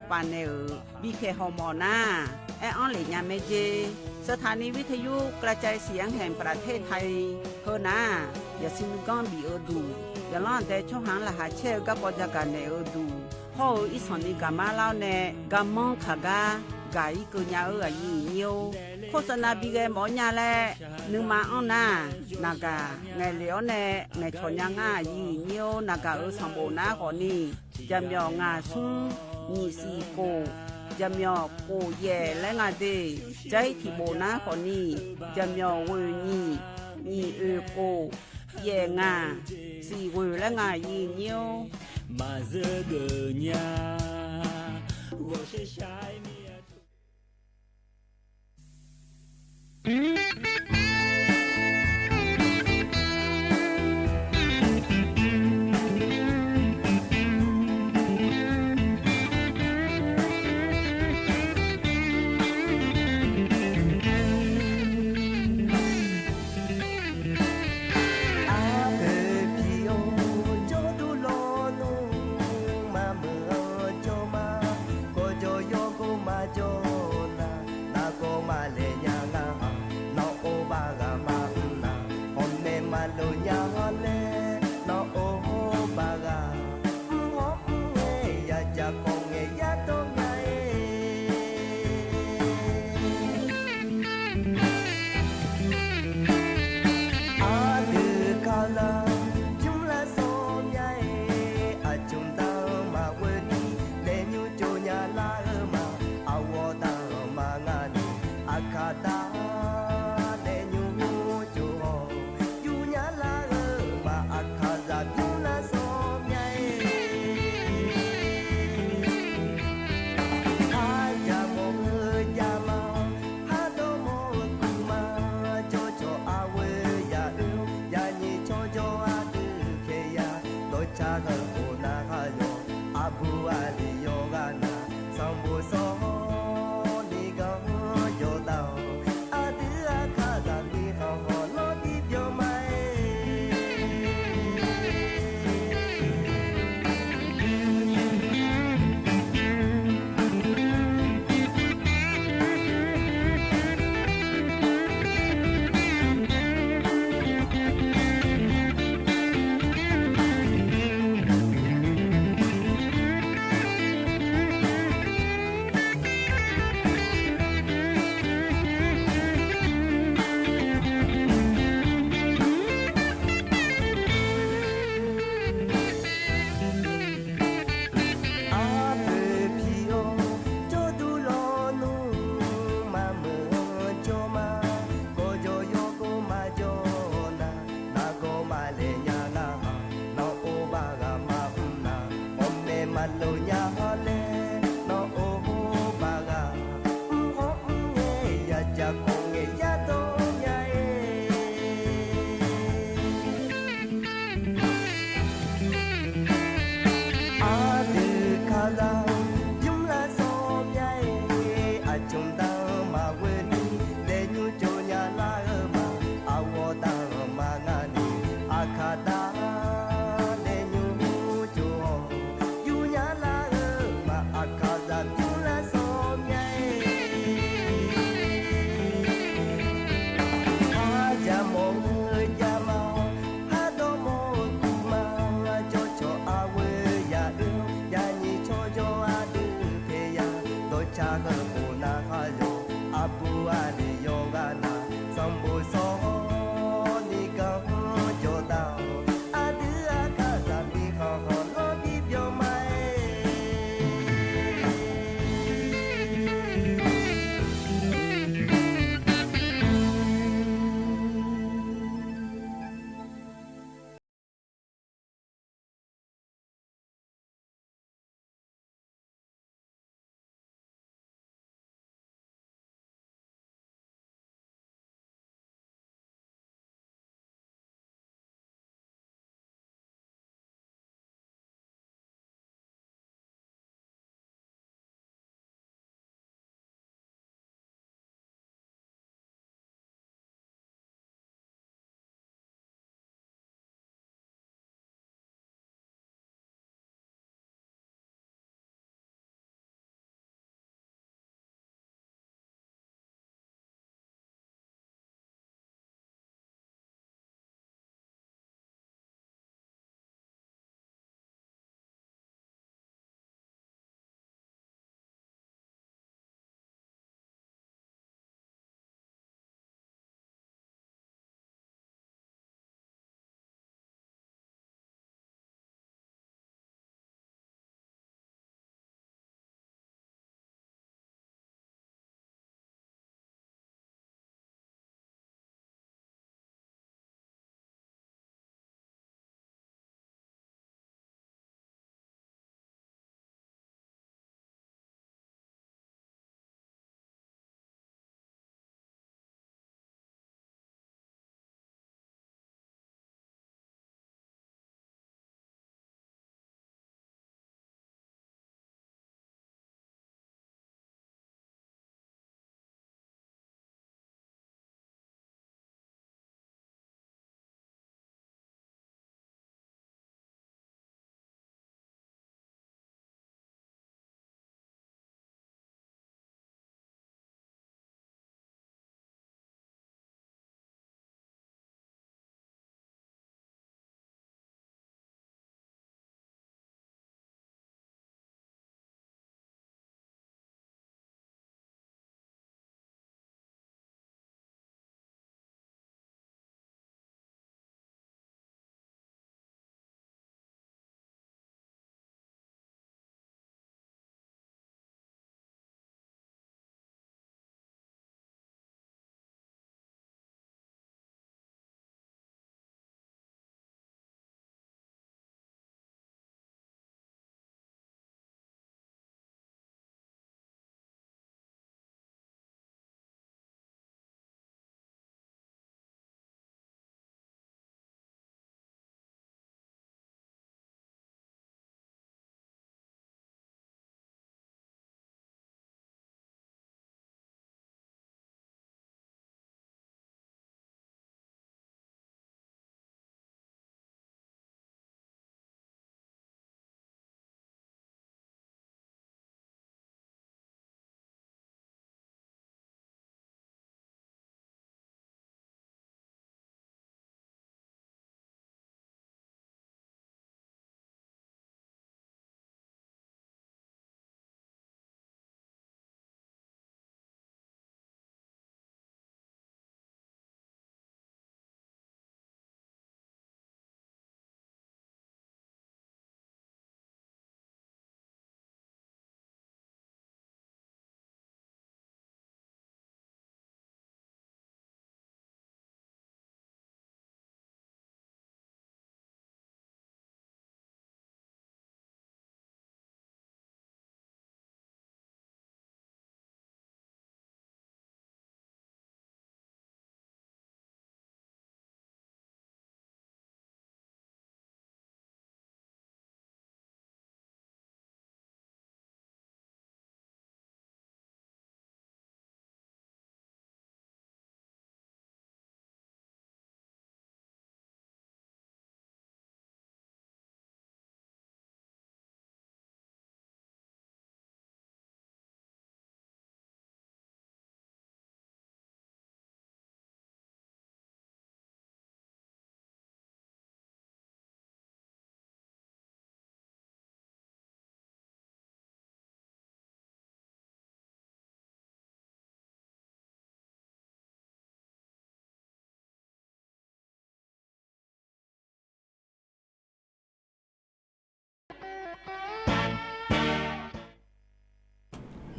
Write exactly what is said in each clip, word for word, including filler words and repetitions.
paf naeq-euq bikhaeq hawmawf nar, aer-anr lef nya mae jer. สถานีวิทยุกระจายเสียงแห่งประเทศไทย heu nar-aq, yaqsiq nuiganr bif-eu duq, yaqlanr aqdae tsawrhaq-anr laqkhaq caer-eu garkawv jagaq naeq-eu duq, hawr-eu irsanq ni gaqmar lar-awr nae garmanr kaq gar gaq-ir keuv nya-eu aqyuif aqnyir-or, โฆษณา bighae mawf-awr nya laer nuima anr nar, naqgaq ngaeqlef-awr nae ngaeqcawq nya ngar aqyuif aqnyir-or, naqgaq-euq sanqbof nar khawfni, jaqmyawf ngaq smr nyiq siq khof, jaqmyawf khof yaef laer nga de. Jar-ir tiq bof nar khawfni, jaqmyawf ghoeq nyiq, nyiq oeq khof, yaef ngaq, siq ghoeq laer nga aqyuif aqnyir-or. Maqzeur geuf nya, ghawqshaq shaq-aer mir-a. Aqpoeq pi-or, jawrduq lawnmr maqmuiq-anr jawr ma. Gawqjawq yawgor maqjawr nar, nargawr maqlaeq nya ngar-aq, nawq-or bav ghaq maqmr nar, khawf nae maqlof nya-anr laer, nawq-or bav ghaq mr hawr mr-aer yajaq khawf ngaeq yar dawr nya-aer. Aqdui kalizaq bymr lar sawr mya-aer, aqcmq dar-anr maqghoe ni, laeqnymr jov nya lar-eu ma. Aqghawq dar-anr maqnga ni, aqkaq dar-anr laeqnymr jov-awr, yur nya lar-eu ma. Aqkaqzaq bymr lar sawr mya-aer, arjaq mawr-eu javma, ardawr mawr-eu kuqma, jawrcawq arghoe yaq oe-awr, yaqnyiq tsawrjawr ardui khaeq ya, dawqcar heu khof nar ghaq yawq, aqbur aqli yawqghaq nar, sanqbof sawr-awr ni ganr yawqdar-awq.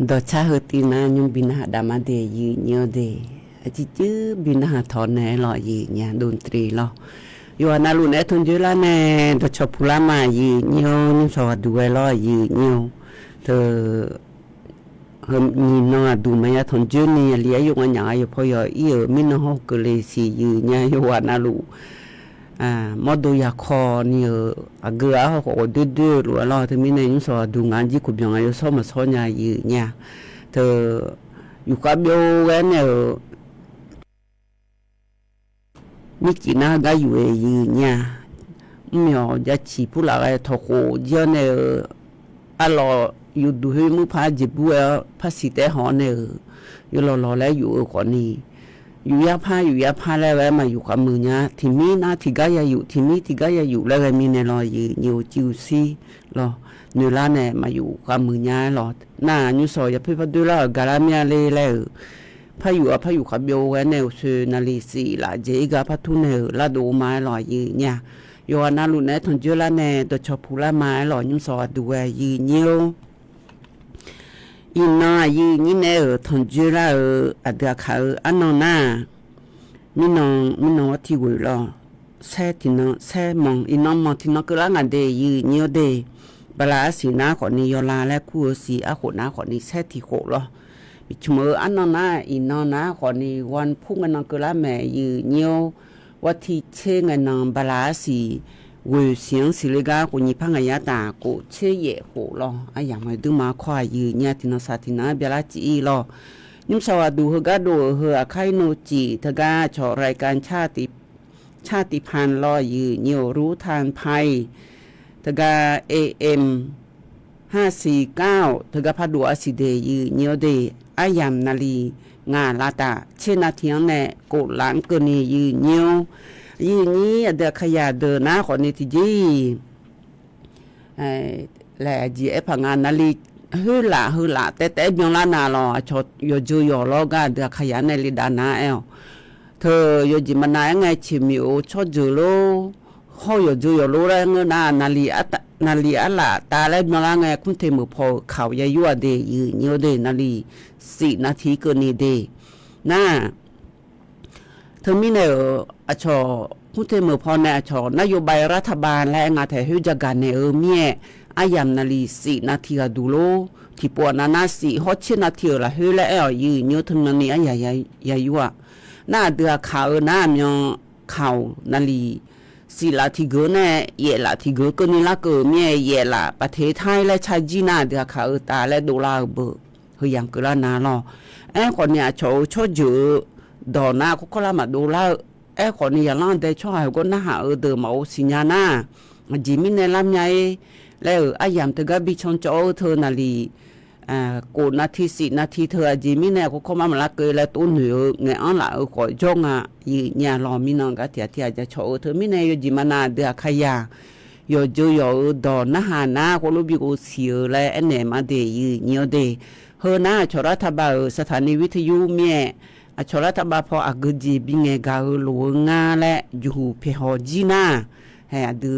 Dawqcar heu tiv nar nymr bi narhaq dav ma de, yuif nyir-eu de. Aqcir cuir bi narhaq tawq nae lawq, yuif nya dovtri lawq. Yawqghaq navluf naeq-aer tanrjoer lar nae dawqcawq puq lar ma, yuif nyir-awr, nymrshawq aqduq ghae lawr, yuif nyir-awr. Teu, heu nyiq nan aqduq maqya tanrjoer ni aqli aryov nga nyaf-a yawqpaw yawq ir-euq mirnan hawr keuvle siq, yuif nya. Yawqghaq navluf mawrdo yakaw ni-euq aqgeu-aq hawr khawf ghawqdoer doer-eu lof-aer lawr. Teumirnae nymrshawq aqduq ngaq jir kuqbyanq nga yawshawr maqshawr nya, yuif nya. Teu, yufkhav byov ghae nae-euq mircif nar gar yuf-eu, yuif nya. Mrmyawq jaciq purlaf ghae tawqkhof jir-awr nae-euq, arlawq yufduq khoer mur par jeqbur ghae-awr par siq taef-aer haw-awr nae-euq, yawlawq lawq laer yuf-eu khawfni, yuf yar par yuf yar par laer ghae-aer maqyuf khavmuiq nya. Tiqmir nar tiqgar ya yuf, tiqmir tiqgar ya yuf laer ghae mirnae lawr, yuif nyir-awr, civ uqsir lawr, noeqlar nae maqyuf khavmuiq nya-aer lawq. Nar-aq nymrshawq yapoer par doer lar-euq gaqlar mir-a le laer-euq, par yuf-aq par yuf khavbyov ghae nae uqsoe naqli sif laf dzaeq-ir gar par tur nae-euq lardov ma-aer lawq, yuif nya. Yawqghaq navluf naeq-aer tanrjoer lar nae dawqcawq puq lar ma-aer lawq, nymrshawq aqduq ghae, yuif nyir-awr. Iqnan aqyuif nyir nae-euq tanrjoer lar-eu aqdui aqkaq-eu arnan nar-aq, mirnan mirnan-awr tiq ghoeq lawr. Saer tiqnan saer manq, iqnan manq tiqnan keuvlar ngaq de, yuif nyir-awr de. Bala arsiq nar khawfni yawla laer kur-eu siq, arkhof nar khawfni saer tiq khof lawr. Miqcmq-eu arnan nar, iqnan nar khawfni ghawrpur ngae nan keuvlar mae, yuif nyir-awr. Ghawrtiq tser ngae nan bala arsiq ghoeq siq-anr siqle gar khof nyiq par ngaq yar taf khof tser yaef khof lawr. Aryamq-aer duima kawr-aq, yuif nya. Tiqnan saq tiqnan-anr byalar cif-ir lawr. Nymrshawq aqduq heugar dov-euq heu aqkar ir nor cif teugar cawq รายการชาติพันธุ์ lawr, yuif nyir-awr, รู้ทันภัย teugar A M ห้าสี่เก้า teugar par dov-ar siq de, yuif nyir-awr de. Aryamq naqli ngaq lavtaf tser navtiq-anr nae khof laf-anr keuvni, yuif nyir-awr. Yuif nyir aqdui aqkaqyaq deuq nar khawfni tiqjeq-iq laeq aqjeq aerpaq nga naqli khoerlaf heulaf taev taev-aer byanlar na lawr. Aqcawq yawqjeuq yawq lawr gar aqdui aqkaqyaq nae le dav nar aer-awq. Teu yawjeq maqnav-aer ngae ceqmiq-eu tsawrjeuq lor, hawr yawqjeuq yawq lor laer ngeur nar, naqli arlaf tav laer byanlar ngae, kmr te meuq paw-euq kaq-awq ya yur-a de, yuif nyir-awr de, naqli sif navtiq keuvni de. Nar, teumirnae-euq aqcawq kmr te meuq paw nae aqcawq นโยบายรัฐบาล laer aer nga taef khoer jagaq naeq-eu mir-aer, aryamq naqli sif navtiq ghaq duq lor. Tiqpov aqnav nar sif hawr tser navtiq-euq lafkhoer laer aer-awq, yuif nyir-awr, teumyanni aryaq ya yur-aq. Nar aqdui aqkaq-eu nar aqmyan kaq-awq naqli sif laf tiqgeu nae yaef laf tiqgeu keuvni larkeuv-euq mir-aer, yaef laf baqteq tar-ir laer car jir nar aqdui aqkaq-eu tav laer dovlar-eu beu. Heu yamq keuvlar na lawr. Aerkhawfni aqcawq-euq tsawrjeuq-eu dawq nar kawrkawr lar maqdov lar-eu. Aerkhawfni yaqlanr dae tsawrhaq heugar narhaq-eu deuq maqghov siqnya nar, aqjeq mirnae lar mya-ir laer-euq aryamq teugar bi can cawv-eu teu naqli khof navtiq sif navtiq teu aqjeq mirnae kawrkawr mar maqlar keuv laer tov noeq-eu ngaeq-anr laf-eu khawf jawr nga, yuif nyir-a lawr. Mirnan gar tiq ghaq tiq ghaq jacawq-eu teumirnae yawjeq maqnav aqdui aqkaqyaq yawqjeuq yawq-euq dawq narhaq nar khoerlof bi ghov siq-eu laer aernaeq ma de, yuif nyir-awr de. Heu nar aqcawq รัฐบาล-euq สถานีวิทยุ mir-aer, aqcawq รัฐบาล paw aqgeu jeq bingaeq gaq-eu loq-eu ngar laer juqhuq pyaeqhaw jir nar, hae aqdui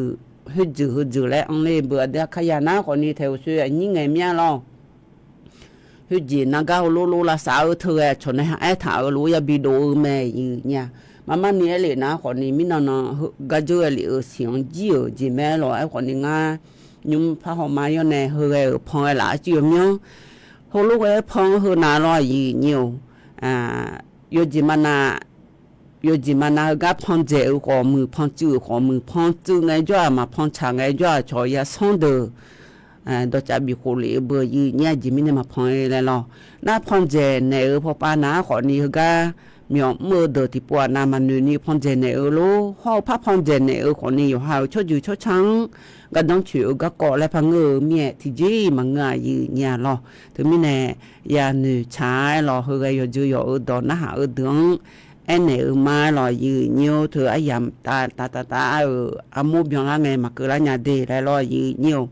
khoerjeuq heujeuq laer anr ler beu. Aqdui aqkaqyaq nar khawfni taeq uqshoe aqnyir ngaeq mir-a lawr. Khoerjeq nargar heulof lof lavsav-eu teu ghae aqcawq nae aertaq-euq lof-aer yabi dov-eu mae, yuif nyir-a. Marmarni aerlef nar khawfni mirnan nan gardzeur ghae lef-euq siq-anr jir-euq jeq mae lawr. Aerkhawfni ngar nymr par hawma yawr nae heughae-euq pan ghae laf-aer cuiv yawmyanr heulof ghae-aer pan-anr heu nav lawr, yuif nyir-awr. Yawjeq maqnav, yawjeq maqnav heugar pan dzaeq-euq khawf muiq, pan tsuiv-euq khawf muiq, pan tsuiv ngae jawr-aq, maqpan tsaq ngae jawr-aq, cawq yasanr deuq dawqcav bif khof lef-eu beu, yuif nyir-a. Aqjeq mirnae maqpan-eu laer lawr. Nar pan dzaeq naeq-euq pawpav nav-ar khawfni heugar myawq mr-eu deuq tiqpov aqnav maqnoeq ni pan dzaeq naeq-eu lor. Hawr-eu par pan dzaeq naeq-eu khawfni yawqha-euq tsawrjeuq tsawrca-anr gardanr coeq-eu garkawv laer par ngeur-eu mir-aer tiqjeq-iq maqngeur-a, yuif nyir-a lawr. Teumirnae yanoeq tsaq-aer lawr, heughae yawqjeuq yawq-euq dawq narhaq-eu deuq-anr aernaeq-eu ma-aer lawr, yuif nyir-awr. Teu aryamq tav tav tav tav-euq armur byanlar ngae maqkeuv lar nya de laer lawr, yuif nyir-awr.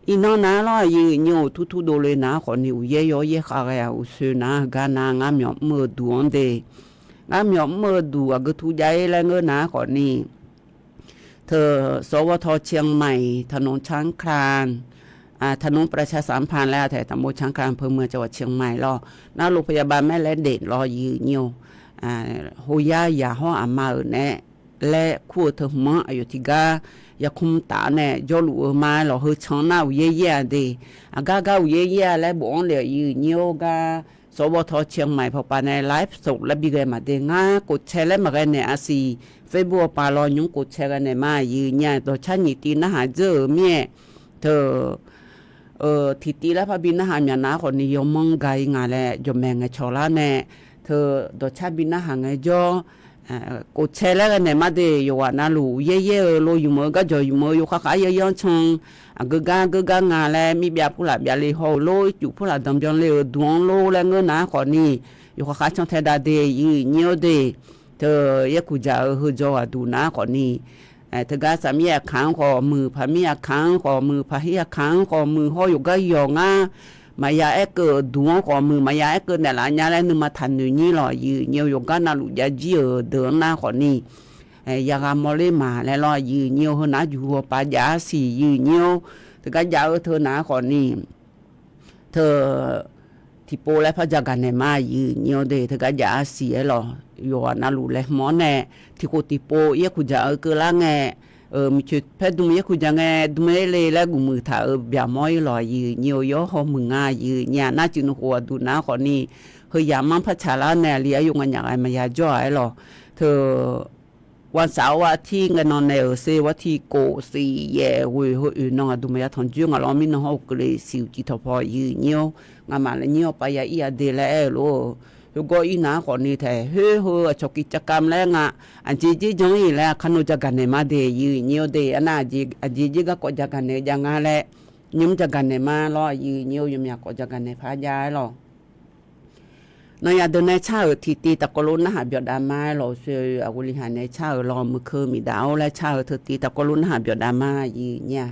Iqnan nav-ar lawr, yuif nyir-awr. Turtur dovle nav-ar khawfni uqyaer yaw yaer khav ghae-aq, uqsoe nav-ar heugar nav-ar ngar myawq mr-eu duq-anr de. Ngar myawq mr-eu duq aqgeu tur jav-ir laer ngeur nav-ar khawfni, teu สวท. เชียงใหม่ ถนนช้างคลาน ทางหลวงประชาสัมพันธ์ laer tae ตำบลช้างคลาน อำเภอเมือง จังหวัดเชียงใหม่ lawr. Narluf พยาบาลแม่และเด็ก lawr, yiq nyiq-or, hoyar yaq hawr aqma-euq nae laer kur-eu teu hmq-anr aqyawf tiqgar yarkmr taf-awr nae jawrluf-eu ma-aer lawq. Heu can nar uqyaer yaer-a de. Aqgar gar uqyaer yaer-a laer bofanr le-euq yiq nyiq-or gar, สวท เชียงใหม่ pawpav nae ไลฟ์สด laer bi ghae maqde. Ngar กดแชร์ laer maqghae naeq-a siq. Facebook-awr pav lawr nymr กดแชร์ ghae naeq ma. Yiq nyiq-a dawqcar nyiq tiv narhaq dzeur-euq mir-aer teu tiqtiv laer par bi narhaq myaq nar khawfni yawmanr gaq-ir nga laer jawqmaeq ngaeqcawq lar nae teu dawqcar bi narhaq ngaejawr, กดแชร์ laer ghae naeq ma de. Yawqghaq navluf uqyaer yaer-eu lo yumq-eu garjawq yumq-eu yawkhav khav yaer yanr can, aqgeu gar geu gar nga laer mirbyav purlaf byav le haw-eu lor, ircuf purlaf danqbyan le-euq duq-anr lor laer ngeur nar khawfni, yawkhav khav cantae dav de, yiq nyiq-or de. Teu yaerkuq jaq-eu heu dzaw ghaq duq nar khawfni, teugar saqmir aqkaq-anr khawf muiq, paqmir aqkaq-anr khawf muiq, paqhir aqkaq-anr khawf muiq, hawr yawqgar yawq ngar maqya aerkeuv-euq duq-anr khawf muiq, maqya aerkeuv naeqlaf nya laer nuima taqnoeq nyir lawq. Yiq nyiq-or yawqgar navluf jav jir-euq deuq-anr nar khawfni, yaghaq mawrler maq laer lawr. Yiq nyiq-or heu nar juq-awr pav jav-a siq. Yiq nyiq-or teugar jav-eu teu nar khawfni, teu tiqpov laer par jagaq naeq ma. Yiq nyiq-or de, teugar jav-a siq-aer lawq. Yawqghaq navluf laeqhmq-awr nae tiqkhof tiqpov yaerkuq jaq-eu keuvlar ngae, miqcoeq paer dm yaerkuq jaq ngae dm-aer le laer guf muiq taq-euq byaq mawr-ir lawq. Yiq nyiq-or yawr haw muiq nga. Yiq nyiq-a nar cuif nmr khof aqduq nar khawfni, heu yaq manr par tsaqlar nae aqli aqyawf nganyaf ghae maqya jawr-a-aer lawq. Teu วันเสาร์อาทิตย์ ngae nan nae-euq เสาร์อาทิตย์ kof siq yaef ghoeq heu oeq nan aqduq maqya tanqjoer nga lawr. Mirnan hawr-eu keuvle siq-euq cif tawq paw yiq nyiq-or, ngamaf laer nyir-awr pav ya ir ya de laer aer-eu lor-eu. Khoergawr ir nar khawfni taef khoer heu aqcawq kiv cavkam laer nga, aqjeq jer jan-ir laer aqkar nawr jagaq naeq ma de. Yiq nyiq-or de, arnav aqjeq jer garkawv jagaq naeq-eu jav nga laer, nymr jagaq naeq ma lawr. Yiq nyiq-or yawmyaq kawv jagaq naeq par jav-aer lawq. Nawnyaf deuq nae car-euq tiqtiv taqkawv lof narhaq byawf dav ma-aer lawq. Sher-eu aqghoe li haq nae car-euq lawq. Muiqkeuv miqdaf-awr laer car-euq teu tiv taqkawv lof narhaq byawf dav ma. Yiq nyiq-a.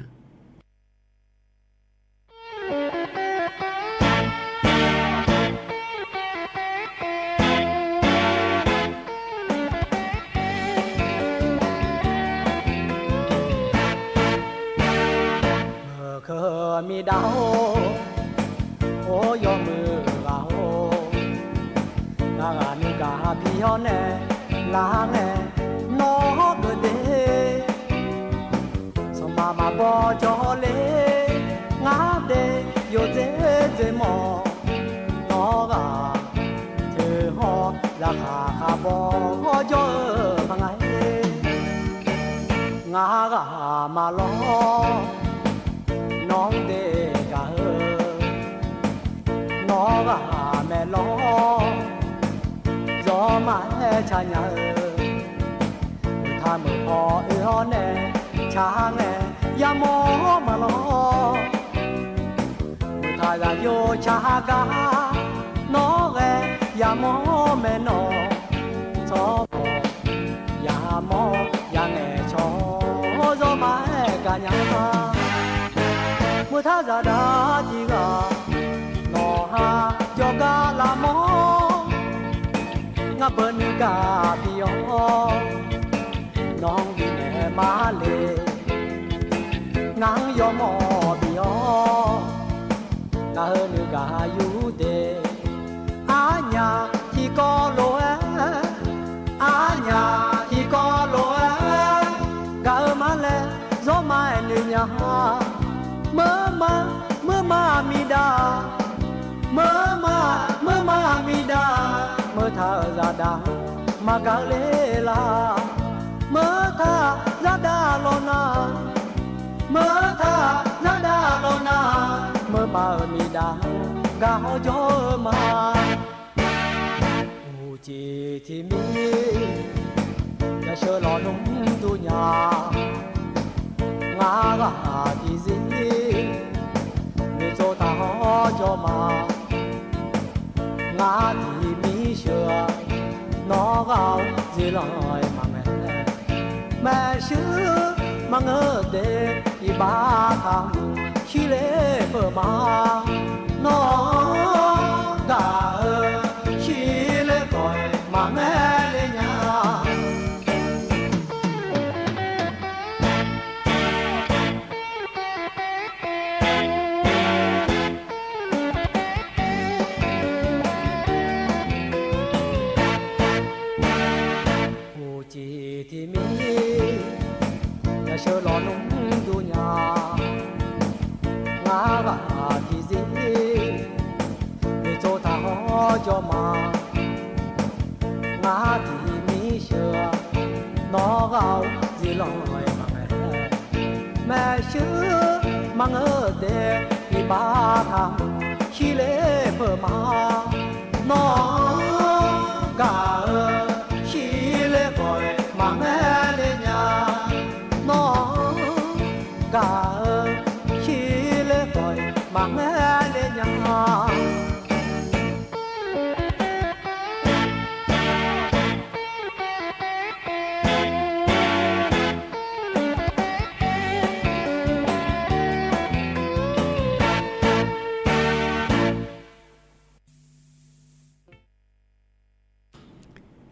Muiqkeuv miqdaf-or, or yawmuiq ghaq-or, ngar ghaq nuigaq bi-awr nae lar ngae, nawr hawr-eu de. Sanqpaq maqbaw jawr le, ngar de yawdzer dzer mawf. Nawr ghaq teu hawr laqkhaq khaq baw hawr jawr-eu ma nga-ir. Ngar ghaq maqlawr, nawr-anr de gaq-eu. Nawr ghaq maeqlawr, zawr maqaer ca nya-eu. Meuqtaq meuqpaw oe-awr nae, ca ngae yamawr maqlawr. Meuqtaq zaqyo ca gar, nawr ghae yamawr maeqnan. Tsawrmawq yamawr ya ngaeqcawq-awr, zawr maqaer gaq nya. Meuqtaq zaqdaq tiq ghaq, nawq ha jawrgar lavmawr. Ngar beuq nuigaq bi-awr, nawq-anr bifnaeq mar le. Ngar-anr yawmawr bi-awr, ngaq-euq nuigaq yur de. Arnyaf tiqkawv lof-aer, arnyaf tiqkawv lof-aer, gaq-eu mar laer zawr maqaer noeq nya. Meurma, meurma miqdaq, meurma, meurma miqdaq, meuqtaq-euq zaqdaq maqgaq ler lar. Meuqtaq zaqdaq lawq nar, meuqtaq zaqdaq lawq nar, meurma-euq miqdaq gaq hawr jawr-eu ma. Uqcif tiqmir, yasheu lawnmr dur nya. Ngar ghaq tiqzir, noeqtsov taq hawr jawr ma. Ngar tiqmir sheuq, nawr ghaq-awr zirlanq-aer maqmaeq. Maeqshi maqngeur de, iqbax taq shir ler peuq ma. Nawr gaq-eu shir ler peuq-aer maqmaeq ler nya. jawr ma. Ngar tiqmir sheuq-a, nawr ghaq-awr ziflanq-aer maqngae. Maeqshi maqngeur de, iqbax taq shirler peuq ma. Nawr gaq-eu shirler khawf-iq maqngae ler nya. Nawr gaq-eu shirler khawf-iq maqngae ler nya.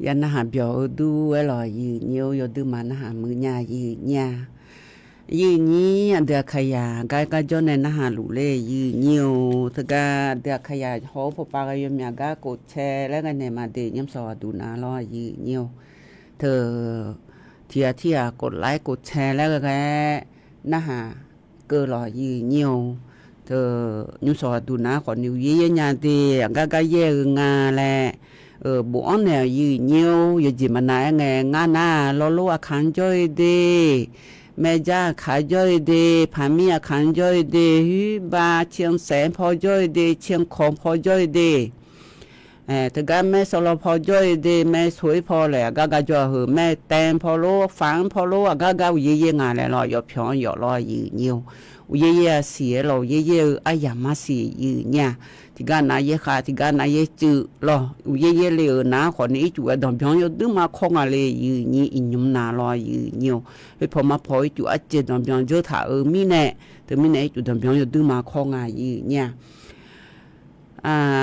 Ya narhaq byawq-eu dur-aer lawq, yawduirma narhaq muiq nya, yawnyir aqdui Aqkaqyaq gar garjawr nae narhaq luf ler, yawnyir-or. Teugar aqdui Aqkaqyaq haw-eu pawpav ghae yawmyaq gar kof cae laer ghae naeq ma de, nymrshawq aqduq nav lawr, yawnyir-or. Teu tiqghaq tirghaq kof laer kof cae laer ghae ghae narhaq keuv lawq, yawnyir-or. Teu nymrshawq aqduq nav khawfni uqyaer yaer nya de, aqgar gar yaer-eu nga laer bofanr naeq-awq, yawnyir-or. Yawjeq maqnav-aer ngae ngar nar lawrlor aqkaq-anr jawr-eu de, maeqja aqkaq jawr-eu de, paqmir aqkaq-anr jawr-eu de, huirba ciansaef paw jawr-eu de, ciankawq paw jawr-eu de, teugar maersawv law paw jawr-eu de, maersov-ir paw laer aqgar gar jawr-eu heu, maeqtaev paw lor, faq-anr paw lor, aqgar gar uqyaer yaer nga laer lawr, yawpyawq-anr yawf lawr, yawnyir-or. Uqyaer yaer-a siq-aer lawr, uqyaer yaer-eu aryamq-a siq, yawnyir-aq. Tiqgar nav yaer khav, tiqgar nav yaer cuiv lawr, uqyaer yaer le-euq nav khawfni ircuf-aer danqbyan yawduirma kawr nga le, yawnyir iqnymr nav lawr, yawnyir-or. Khoerpaw marpaw ircuf arcaev danqbyan dzeur taq-euq mirnae, teumirnae ircuf danqbyan yawduirma kawr nga, yawnyir-aq.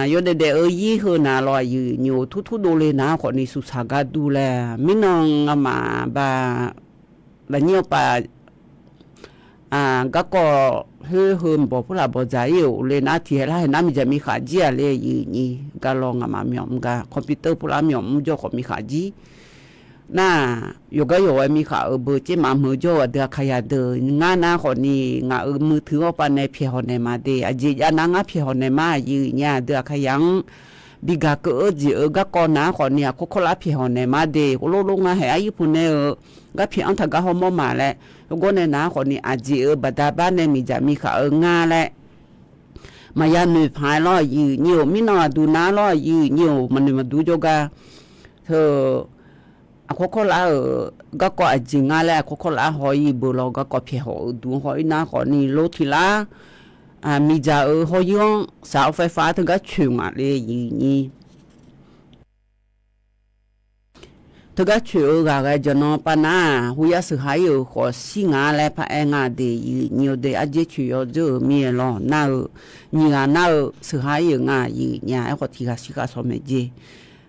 Yawdaef daef-eu ir heu nav lawr, yawnyir-or. Turtur dovle nav khawfni suqsaq gar dur laer, mirnan ngamaf ba lafnyir-awr paf garkawv khoer heu bawq purlaf bawqdzaq ir-euq le nar, tiqhae lar hae nar miqdzaq miqkhaq jir-aq le, yawnyir gar lawr, ngamaf myawq mr gar computer purlaf myawq mr jawr khawf miqkhaq jir nar, yawqgar yawqghaq miqkhaq-euq beu tser maf meuq jawr-eu aqdui Aqkaqyaq deuq ngar nar khawfni, ngaq-euq muiqteuq-awr pavnae pyaeqhaw naeq ma de, aqjeq jav nar ngar pyaeqhaw naeq ma, yawnyir-aq. Aqdui Aqkaqyaq-anr bigaq keuv-eu jeq-euq garkawv nav khawfni aqkawr kawrlar pyaeqhaw naeq ma de, khoerlof lof ngar hae aryir pu nae-eu garpyaeq-anr taq gar hawmawr ma laer, heugar nae nav khawfni aqjeq-euq baqda bar nae miqdzaq miqkhaq-eu nga laer maqya noeqpaq-aer lawr, yawnyir-or. Mirnan aqduq nav lawr, yawnyir-or. Maqnoeq maqdur jawrgar teu aqkawr kawrlar-euq garkawv aqjeq nga laer aqkawr kawrlar haw-ir beu lawr, garkawv pyaeqhaw-euq duq-anr haw-ir nar khawfni lor tiq lar miqdzaq-euq hawr-ir-anr saq-awr faerfar teugar coeq ngaq le, yawnyir. Teugar coeq-eu ghaq ghae jawqnan pav nar-aq, huya sheuq ha-ir-euq khawf shir nga laer paraer nga de, yawnyir-or de. Ardzaer coeq yawdzeur-euq mir-aer lawr nar-eu, nyiq ghaq nar-eu sheuq ha-ir-euq nga, yawnyir-aq. Aerkhawf tiq ghaq shir khav shawq maeq jeq.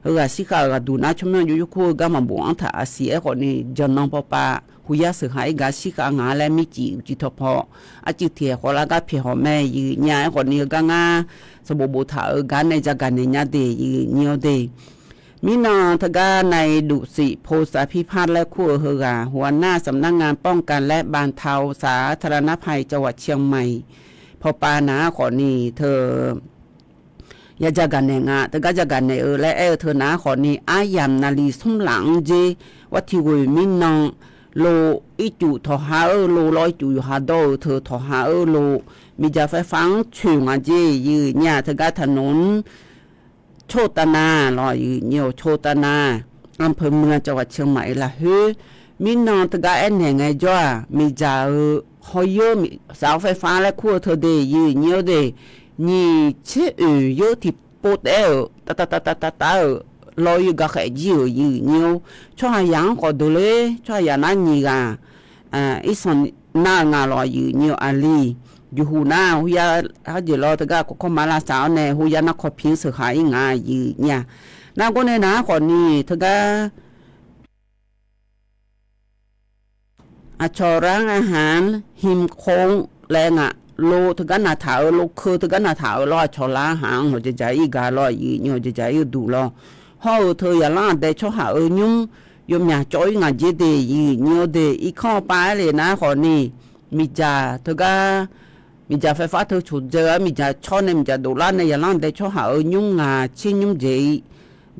Heughaq shir khav-euq ghaq duq nar tsawrmyanr jov yur kur-eu gar maqbof-anr taq aqsiq. Aerkhawf ni jawqnan pawpav huya sheuq ha-ir gar shir khav nga laer mircif uqcif tawqpaw arcuiv tiq aeq khawf lar gar pyaeqhaw mae, yawnyir-aq. Aerkhawf ni heugar ngar sanqbof boftaq-euq gar nae jagaq naeq nya de, yawnyir-or de. Mirnan teugar นายดุสิต โพสาภิพัฒน์ laer kur-eu heughaq หัวหน้าสำนักงานป้องกันและบรรเทาสาธารณภัยจังหวัดเชียงใหม่ pawpav nar-aq khawfni teu ya jagaq naeq nga, teugar jagaq naeq-eu laer aer-eu teu nar-aq khawfni, aryamq naqliq smr laf-anr dzer, war tiq ghoeq mirnan lov, ircuf tawqha-eu lov lawr, ircuf yawqha dawr-eu teu tawqha-eu lov, miqdzaq faerfar-anr coeq nga dzer, yawnyir-aq. Teugar taqnoq-anr โชคตนา lawr, yawnyir-or, โชคตนา อำเภอเมือง จังหวัดเชียงใหม่ lafkhoer mirnan teugar aernaeq ngaejawr-aq, miqdzaq-euq hawr-ir-eu saq-awr faerfar laer kur-eu teu de, yawnyir-or de. Nyiq tser oeq yeur tiqpov taef-aer-euq tav tav tav tav tav-euq lawr-ir gakhaeq jir-euq, yawnyir-or. Tsawrhaqzaq-anr khawf deuq ler, tsawrhaqzaq nar nyiq ghaq irsanq nar-eu nga lawr, yawnyir-or. Aqli juqhuq nar huya harjeq lawr teugar kawrkawr ma lavsav-awr nae huya nar kawpi-anr sheuq ha-ir nga, yawnyir-aq. Nargawr nae nar-aq khawfni teugar aqcawq lar-anr aqhaq-anr himq khof-anr laer nga, lov teugar naqtaq-eu, lov keu teugar naqtaq-eu lawr, aqcawq lar-anr haq-anr hawq jajaq-ir gaq lawr, yawnyir-or, jajaq-ir-eu duq lawr. Hawr-eu teu yaqlanr aqdae tsawrhaq-euq nymr yawmyaq cawv-ir ngaq dzer de, yawnyir-or de. Irkanr-awr pav-aer le nar khawfni, miqdzaq teugar miqdzaq ไฟฟ้า teu coqdzae-eu-aer miqdzaq cawr nae miqdzaq dovlar nae yaqlanr dae tsawrhaq-euq nymr ngaq tser nymr dzaeq-ir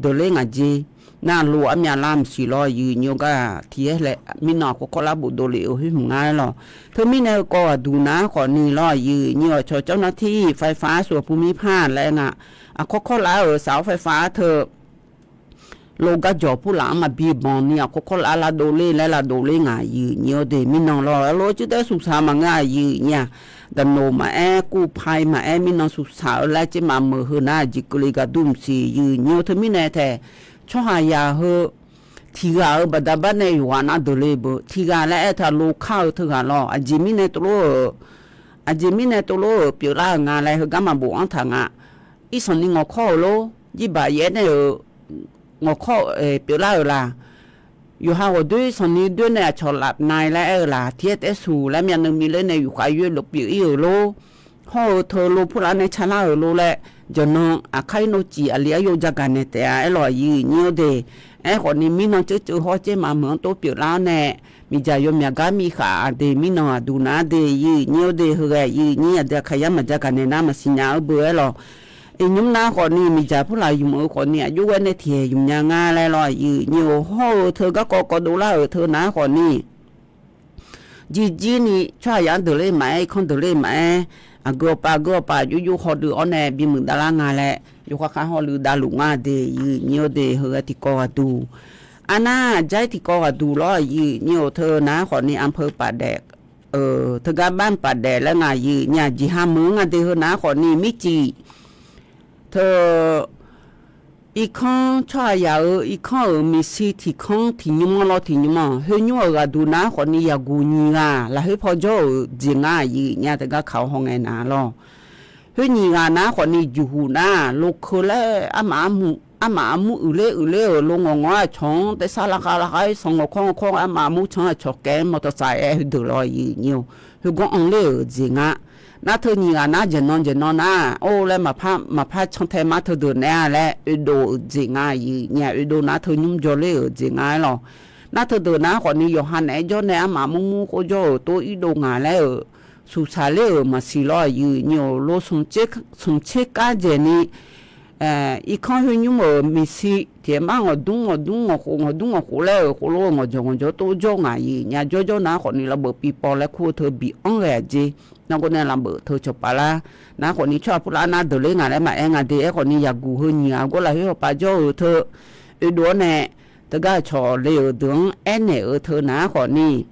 deuqler ngaq jeq. Nar loq armyav lar maqsiq lawr, aqyuif nyiq-eu gar tiq-aer lae mirnan aqkawr kawrlar bofdov lef-euq khoer hmq nga-aer lawq. Teumirnae heukawv ghaqduq nar khawfni lawr, aqyuif nyiq-awq cawq cawv nar tir-iq ไฟฟ้า suf-eu pumir par laer nga. Aqkawr kawrlar-euq saf-awr ไฟฟ้า teu lo garjawq purlaf-anr maqbi banq ni aqkawr kawrlar lavdov ler laer lavdov ler ngaq, aqyuif nyiq-eu de mirnan lawr. Lof-eu cuiv taef suqsaq maqngeur, aqyuif nyiq-aq, daqnoq maqaer, กู้ภัย maqaer, mirnan suqsaq-eu laer tser maqmeuq heu nar aqjeq keuvle gaqdur maqsiq, aqyuif nyiq-eu teumirnae taef tsawrhaqzaq heu tiq ghaq-euq baqda bar nae yawqghaq nar deuq le beu tiq ghaq laer aer teu-aq, lo kar-eu teughaq lawr. Aqjeq mirnae tov lof-euq, aqjeq mirnae tov lof-euq pyeuflar-euq nga laer heugar maqbof-anr taq nga. Irsanqni ngawqkawr-euq lor, jirbaq yaer nae-euq ngawqkawr pyeuflar-euq laq. Yawqha ghawqdoer sanqni doer nae aqcawq laf nav laer aer-eu laq, tiq-aer taef-aer suq laer myavnuiv miqler nae yufkhav yoer lof pyeuf-ir-euq lor. Hawr-eu teu lo purlar nae calar-euq lor laer, jawqnan aqkar-ir nor cif aqli aryov jagaq naeq taef-a aer lawq, aqyuif nyiq-eu de. Aerkhawfni mirnan ceuv ceuv hawr tser maqmeuq-anr tov pyeuflar-awr nae, miqdzaq yawmyaq gar miv khaf aqde mirnan aqduq nar de, aqyuif nyiq-eu de. Heughae aqyuif nyiq aqdui aqkaq yar maqjagaq naeq nar maqsiq nya-eu beu aer lawq. Iqnymr nar khawfni miqdzaq purlaq ymq-eu khawfni aqjox ghae nae tiqhaeq ymq nya nga laer lawr, aqyuif nyiq-eu hawr-eu teu garkawv kawv dovlar-euq teu nar khawfni jirjir ni tsawrhaqzaq-anr deuq ler maqaer, irkanr deuq ler maqaer, aqgeu awqpav aqgeu awqpav aqjox jox hawdui-awr nae bimuiq davlar nga laer yawkhav khav hawluiv davluf nga de, aqyuif nyiq-eu de. Heughae tiqkawv ghaqduq, arnar jar-ir tiqkawv ghaqduq lawr, aqyuif nyiq-eu teu nar khawfni อำเภอป่าแดด teugar บ้านป่าแดด laer nga, aqyuif nyiq-aq jeqha meuq-anr nga de. Heu nar khawfni mircif teu irkanr tsawrhaqzaq-euq irkanr-euq miqshi tiq kanr tiq nymr-anr lawr tiq nymr-anr, khoer nymr-euq ghaqduq nar khawfni yaqguq nyiq ghaq lafkhoer paw jawr-euq jeq nga, aqyuif nyiq-a teugar kaq-awr hawngae nar lawr. Khoer nyiq ghaq nar khawfni juqhuq nar lokeu laer armaf armur uiqler uiqler-euq lo ngawq ngawq-aer aqcawq-anr taef sar lavkhav lavkhav-aer sanq ngawqkawr ngawqkawr-aer armaf armur can-anr aqcawq kaev-aer มอเตอร์ไซค์ aer heudeuq lawr, aqyuif nyiq-eu. Khoergar anr ler-euq jeq nga. Nar teu nyiq ghaq nar jaqnan jaqnan nar or laer maqpar maqpar can tae mar teudeuq naeq-a laer oedov-euq jeq nga, aqyuif nyiq-a oedov nar teu nymr jawrler-euq jeq nga aer lawq. Nar teudeuq nar khawfni yawqha naeq-aer jawr nae armaf murmur khoer jawr-euq tov irdov ngaq laer-euq suqsaq ler-euq maqsiq lawr, aqyuif nyiq-eu lo smq tser kar dzaeq ni irkanr khoer nymr-euq miqshi tiq-aer mar ngawqdmr ngawqdmr ngawqkhof ngawqdmr ngawqkhof laer-euq khof lof-eu ngawqjawq ngawqjawr tov jawr ngaq, aqyuif nyiq-a jawrjawr nar khawfni lavbeuf pipaw laer kur-eu teu bi anr ghae-aq jeq. Nargawr nae lavbeuf teu cawqpaf lar nar khawfni tsawrhaq purlar nar deuq ler ngaq laer maqaer nga de. Aerkhawfni yaqguq heu nyiq ghaq gawr lafkhoer hawpav jawr-euq teu oedov-awr nae teugar aqcawq le-euq deuq-anr aernaeq-euq teu nar khawfni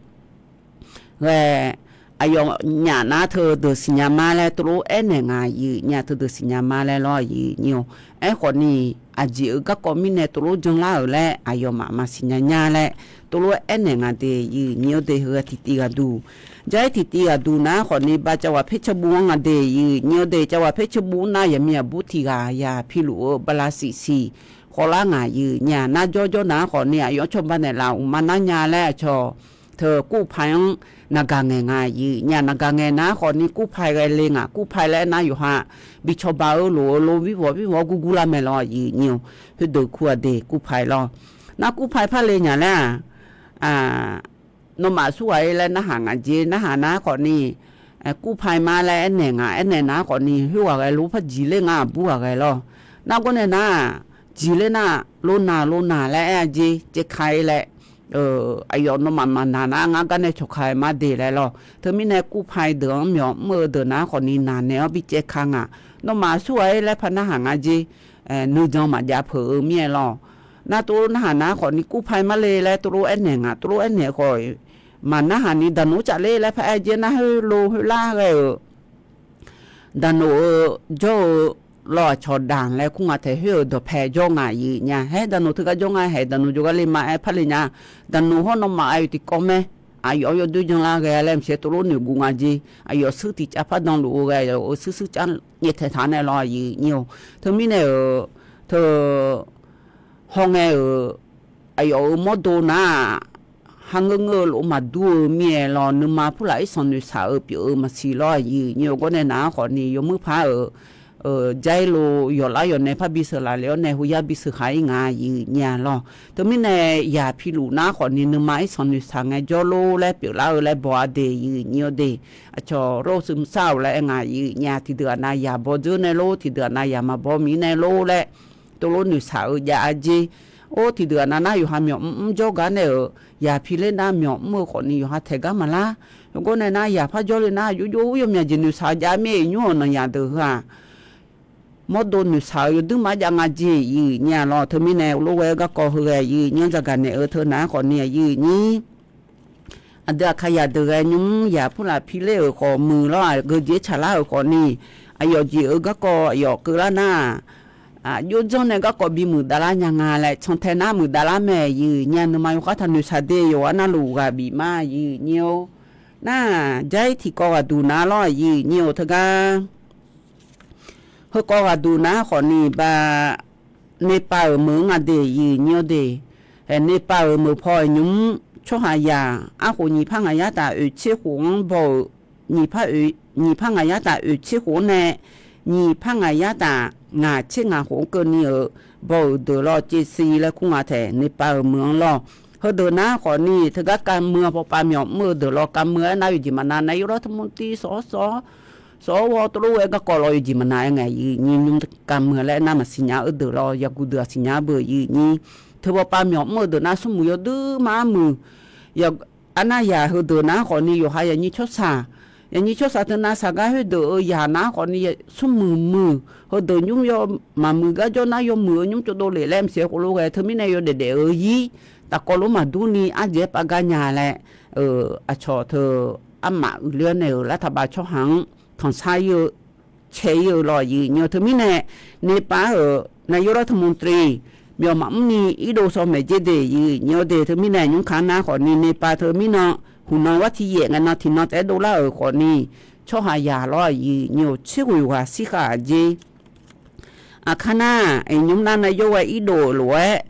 ghae aqyawfnyaf nar teu deuq siqnya ma laer tov lof aernaeq ngaq, aqyuif nyiq-a teu deuq siqnya ma laer lawr, aqyuif nyiq-eu. Aerkhawfni aqjeq-euq garkawv mirnae tov lof janlar-euq laer aqyawfmaf maqsiq nya nya laer tov lof aernaeq ngaq de, aqyuif nyiq-eu de. Heughae tiqtiv ghaqduq, jar-ir tiqtiv ghaqduq nar khawfni ba cavghaq paer caerbuv-anr nga de, aqyuif nyiq-eu de. Cavghaq paer caerbuv nar yaqmiq aqbur tiq ghaq yaq pi luf-eu bala siqsiq khawvlar ngaq, aqyuif nyiq-a nar jawrjawr nar khawfni aqyawf cawba naeqlaf uqma nar nya laer aqcawq teu กู้ภัย anr naqgaq ngaeq nga, aqyuif nyiq-a naqgaq ngaeq nar khawfni กู้ภัย ghae le ngaq. กู้ภัย laer aernar yawqha bi cawba-eu lof-eu lo bibawq bibawq gurgur lar mae lawr, aqyuif nyiq-eu. Khoerdeuq kur-a de กู้ภัย lawr. Nar กู้ภัย par le nya laer-aq nawmaf surghaq-ir laer narhaq ngaq jeq. Narhaq nar khawfni กู้ภัย ma laer aernaeq ngaq. Aernaeq nar khawfni khoerghaq ghae lo par jiq ler nga, aqbur ghaq ghae lawr. Nargawr nae nar jiq ler nar, lonaq lonaq laer aer-a jeq, caevka-ir laer aqyawf nawmaf maqnaq nar ngar gar nae cawqka-aer mar de laer lawr. Teumirnae กู้ภัย deuq-anr myawq mr-eu deuq nar khawfni naq naeq-awr bi caevka ngaq. Nawmaf surghaq-ir laer par narhaq nga jeq, nuijan maqjav peuq-eu mir-aer lawr. Nar tov lof narhaq nar khawfni กู้ภัย mar le laer tov lof aernaeq ngaq. Tov lof aernaeq khawf maqnarhaq ni daqnoq tsaf ler laer par aer jeq nar khoer lo khoer lar ghae-euq daqnoq-eu jawr-eu law aqcawq daq laer kur nga taef khoer-euq dawqpae jawr ngaq, aqyuif nyiq-a. Haer daqnoq teugar jawr nga haeq daqnoq jawrgar le ma aer par le nya. Daqnoq hawr nawmaf aqyawf tiqkawv mae. Aqyawf-anr yawdoer janlar ghae laer maqsiq tov lof noeqguv nga jeq. Aqyawf shuir tiqcav par danluf-eu ghae-euq shuir shuir cav nyaeftaeq taq nae lawr, aqyuif nyiq-eu. Teumirnae-euq teu hawngae-euq aqyawf-euq mawrdo nar-aq, kharngeur ngeur-eu lof maqdur-eu mir-aer lawr, nuima purlaf irsanq noeqshaq-eu pyeuf-eu maqsiq lawr, aqyuif nyiq-eu. Gawr nae nar khawfni yawmuir par-euq jair lo yawqlar yawqnae par bisheuq laf lef-awr nae hoyar bisheuq khaq-ir nga, aqyuif nyi-a lawr. Teumirnae yaq piluf nar khawfni nuima irsanq noeqshaq ngaejawr lor laer pyeuflar-eu laer baw-a de, aqyuif nyi-awr de. Aqcawq lor shuif sar-awq laer aer nga, aqyuif nyi-a. Tiqdeuq aqnav yaq baw dzeur nae lor, tiqdeuq aqnav yaq maqbaw miq nae lor laer tovlof noeqshaq-eu jav-a jer. Or, tiqdeuq aqnav nar yawqha myawq mrmr jawr gar nae-euq yaq piler nar myawq mr-eu khawfni yawqha taeq gar maqlar. Heugar nae nar yaq par jawrle nar jov jov-aer yawmyaq jeq noeqshaq jav mir-aer iqnymr-euq nanqyaq deuq heu-aq, mawrdo noeqshaq-eu yawduir mar jav nga jeq, aqyuif nyi-a lawr. Teumirnae lof ghae-eu garkawv heu ghae aqyuif nyi-anr zagaq naeq-eu teu nar khawfni aqyuif nyi aqdui Aqkaqyaq deuq ghae nymr yaq purlaf piler-euq khawf muiq lawr-aq, geujeq tsaqlar-euq khawfni, aqyawf jeq-eu garkawv aqyawf keuvlar nar-aq, jov janr nae garkawv bimuiq davlar nya nga laer, cantae nar muiq davlar mae, aqyuif nyi-a. Nuima yawkhar taqnoeq shaq de, yawqghaq navluf ghaq bif ma, aqyuif nyi-or. Nar-aq, jair tiqkawv ghaqduq nar lawr, aqyuif nyi-or teugar Heukawv ghaqduq nar khawfni ba, Nepal-euq meuq-anr nga de, aqyuif nyi-awr de. Nepal-euq meuq paw-euq nymr tsawrhaqzaq arkhof nyiq par ngaq yar taf oeq tser khof-anr baw-euq, nyiq par ngaq yar taf oeq tser khof-anr nae nyiq par ngaq yar taf ngaq tser ngaq khof-anr keuvni-euq baw-euq deuq lawr, Cevsiv laer kur nga taeq, Nepal-euq meuq-anr lawr. Heudeuq nar khawfni teugar kavmeuq-a, pawpav myawf mr-eu deuq lawr, kavmeuq-aer nar yawjeq maqnav, nar yawr lar tmr tir sawq sawq sawq-awr tov lof ghae garkawv lawr yawjeq maqnav-aer ngae, aqyuif nyi nymr kavmeuq laer aernar maqsiqnya-eu deuq lawr, yaqguq deuq-aq siqnya-eu beu, aqyuif nyi. Teu pawpav myawf mr-eu deuq nar smrmuiq yawduir mar muiq. Arnav yaq heudeuq nar khawfni yawqha yaqnyir tsawrshaq, yaqnyir tsawrshaq teunav saqgar khoerdeuq-euq yaq nar khawfni smrmuiq muiq, heudeuq nymr yaw maqmuiq gar jawr nar yawmuiq-eu nymr tsovdov lef laer maqsiq khoerlof ghae, teumirnae yawdaef daef-eu ir tafkawv lof maqdurni ardzaeq-aer pav gar nya laer, aqcawq teu armaf uiqler-awr nae-euq lar taqbav tsawrhaq-anr tanqsar ir-eu cae ir-eu lawr, aqyuif nyi-awr. Teumirnae Nepal-euq nar yawr lar tmr tri myawq maqmr ni irdov shaw maeq jer de, aqyuif nyi-awr de. Teumirnae nymr kar nar khawfni Nepal teumirnan huqnan ghartiq yaef ngae nan tiqnan taef-aer dovlar-euq khawfni tsawrhaq yaq lawr, aqyuif nyi-or, tser ghoeq ghaq shir khav-aq jer. Aqkar nar, iqnymr nar nav yawr ghae irdov-euq lof-aer,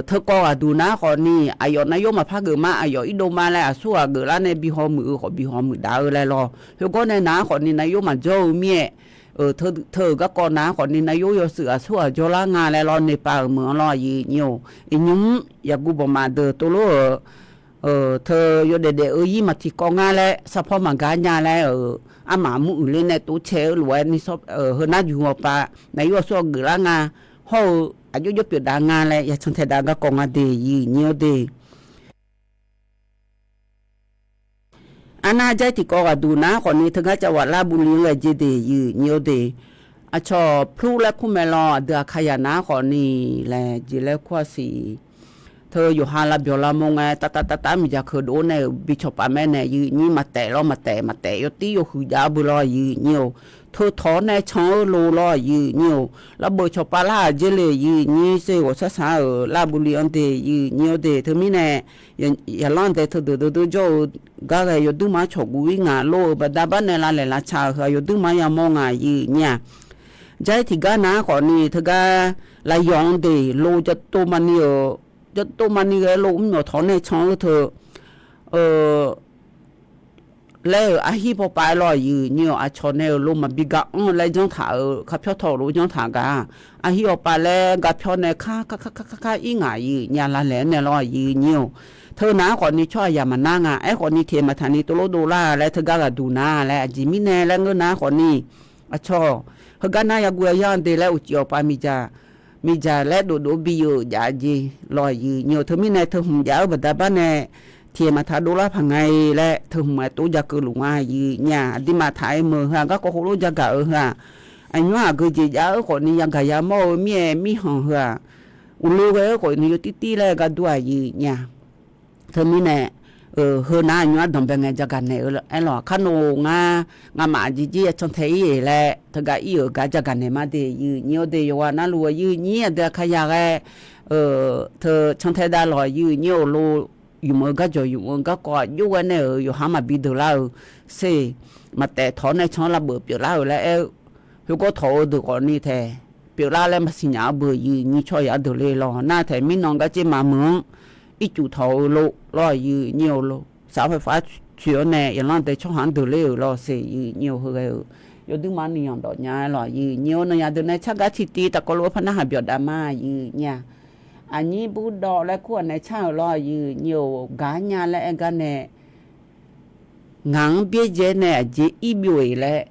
teukawv ghaqduq nar khawfni aqyawf nav yawr maqpar geuf ma, aqyawf irdov ma laer aqsur ghaq geuflar nae bihaw muiq-eu khawf bihaw muiq daf-eu laer lawr. Khoergar nae nar khawfni nav yawr maqjawr-eu mir-aer, teu-euq garkawv nar khawfni nav yawr yawshuif aqsur ghaq jawrlar nga laer lawr, Nepal-euq meuq-anr lawr, aqyuif nyi-or. Iqnymr yaqguv bawqmaf deuq tov lof-euq teu yawdaef daef-eu ir maqtiqkawv ngar laer, sarpawr maqgar nya laer-euq armaf mur uiqler nae tov cae-eu lof-aer, heu nar juq-awq pav nav yawr aqsur ghaq geuflar nga, hawr-eu aqjox jawr pyeuf dav nga laer yacan tae dav garkawv nga de, aqyuif nyi-awr de. Arnav jair tiqkawv ghaqduq nar khawfni teugar cav waf lar buvli-anr ghae jer de, aqyuif nyi-awr de. Aqcawq plur laer kur mae lawr, aqdui Aqkaqyaq nar khawfni laer jeq laer kur-a siq. Teu yawqha lavbyawq lavmawr ngae, tav tav tav tav miqdzaq keuqdov-awr nae-euq bi cawqpav mae nae, aqyuif nyi maqtaef lawr, maqtaef maqtaef yawtir yawhuiq jav-eu beu lawr, aqyuif nyi-or. Teu tawq-awr nae can-eu lo lawr, aqyuif nyi-or. Larbeuv cawqpav lar-aq jer le, aqyuif nyi ser ghawqshar shaq-euq lar buvli-anr de, aqyuif nyi-awr de. Teumirnae yaqlanr dae teudeuq deuv deuv jawr-eu gar ghae yawduir mar cawq guv-ir ngaq lor-eu baqda bar nae lavlaeq lavca-euq heu-aq yawduir mar yamawr ngaq, aqyuif nyi-aq. Jair tiqgar nar khawfni teugar lavyawq-anr de, lo jatov maqni-euq, jatov maqni ghae lo mr myawq tawq-awr nae can-eu teu laer-euq arhir pawpav-aer lawr, aqyuif nyi-or. Aqcawq nae-euq lo maqbi ga anr-eu laer janr taq-euq, karpyawr tawq lo janr taq gaq-a. Arhir awqpav laer garpyawr nae kar kar kar kar kar kar ir ngaq, aqyuif nyi-a lavlaeq-aer nae lawr, aqyuif nyi-or. Teu nar khawfni tsawrhaq yaq maqnar nga, aerkhawfni tiq maq taq ni tov lof dovlar laer teugar ghaqduq nar laer aqjeq mirnae laer ngeur nar khawfni aqcawq heugar nar yaguv yar-anr de laer uqcif awqpav miqdzaq laer dovdov bi-euq jav-a jeq lawr, aqyuif nyi-or. Teumirnae teuhmq jav-eu baqda bar nae tiq maq taq dovlar paq nga-i laer teuhmq-aer tov ja keuvluf nga, aqyuif nyi-aq. Aqduimaf taq-aer meuq heu-aq, garkawv khoerlof jagaq-eu heu-aq, aqnymr aqgeujeq jav-eu khawfni yagaq yamawr-eu mir-aer mirhanq heu-aq, uqle ghae-eu khawfni yawtir tir laer gar dur-aq, aqyuif nyi-aq. Teumirnae heu nar aqnymr ardanq bae ngae jagaq naeq-eu aerlawq, kar nawq-or ngar, ngamaf aqjeq jir yacan tae ir-eq laer teugar ir-euq gar jagaq naeq ma de, aqyuif nyi-or de. Yawqghaq navluf aqyuif nyi aqdui Aqkaqyaq ghae teu can tae dav lawq, aqyuif nyi-or. Lo yumq-eu garjawq yumq-eu garkawv aqjox ghae nae-euq yawqha maqbi deuq lar-euq ser, maqtaef tawq-awr nae can-anr lavbeuq pyeuflar-euq laer aer-eu, khoergar tawq-eu deuq khawfni taeq pyeuflar laer maqsiqnya-eu beu, aqyuif nyi tsawrhaq yaq deuq le lawr. Nar taeq mirnan garjer maqmeuq-anr ircuf tawq-eu lo lawr, aqyuif nyi-or. Lo safpafar tsoeq-awr nae yaqlanr dae tsawrhaq-anr deuq ler-euq lawr ser, aqyuif nyi-or. Heu ghae-euq yawduimaf-anr nuiyanq dawf nya-aer lawq, aqyuif nyir-or. Nawnyaf deuq nae tsargaq tiqtiv tafkawv lof-aer par narhaq byawq dav ma, aqyuif nyir-aq. Aqnyir bur dawv laer kur-aq nae car-euq lawr, aqyuif nyir-or. Gaq-ar nya laer aer gar nae, ngaq-anr byaerdzae nae aqjeq ir byov-iq laer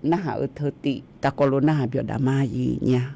narhaq-eu teu tiv tafkawv lof narhaq byawq dav ma, aqyuif nyir-aq.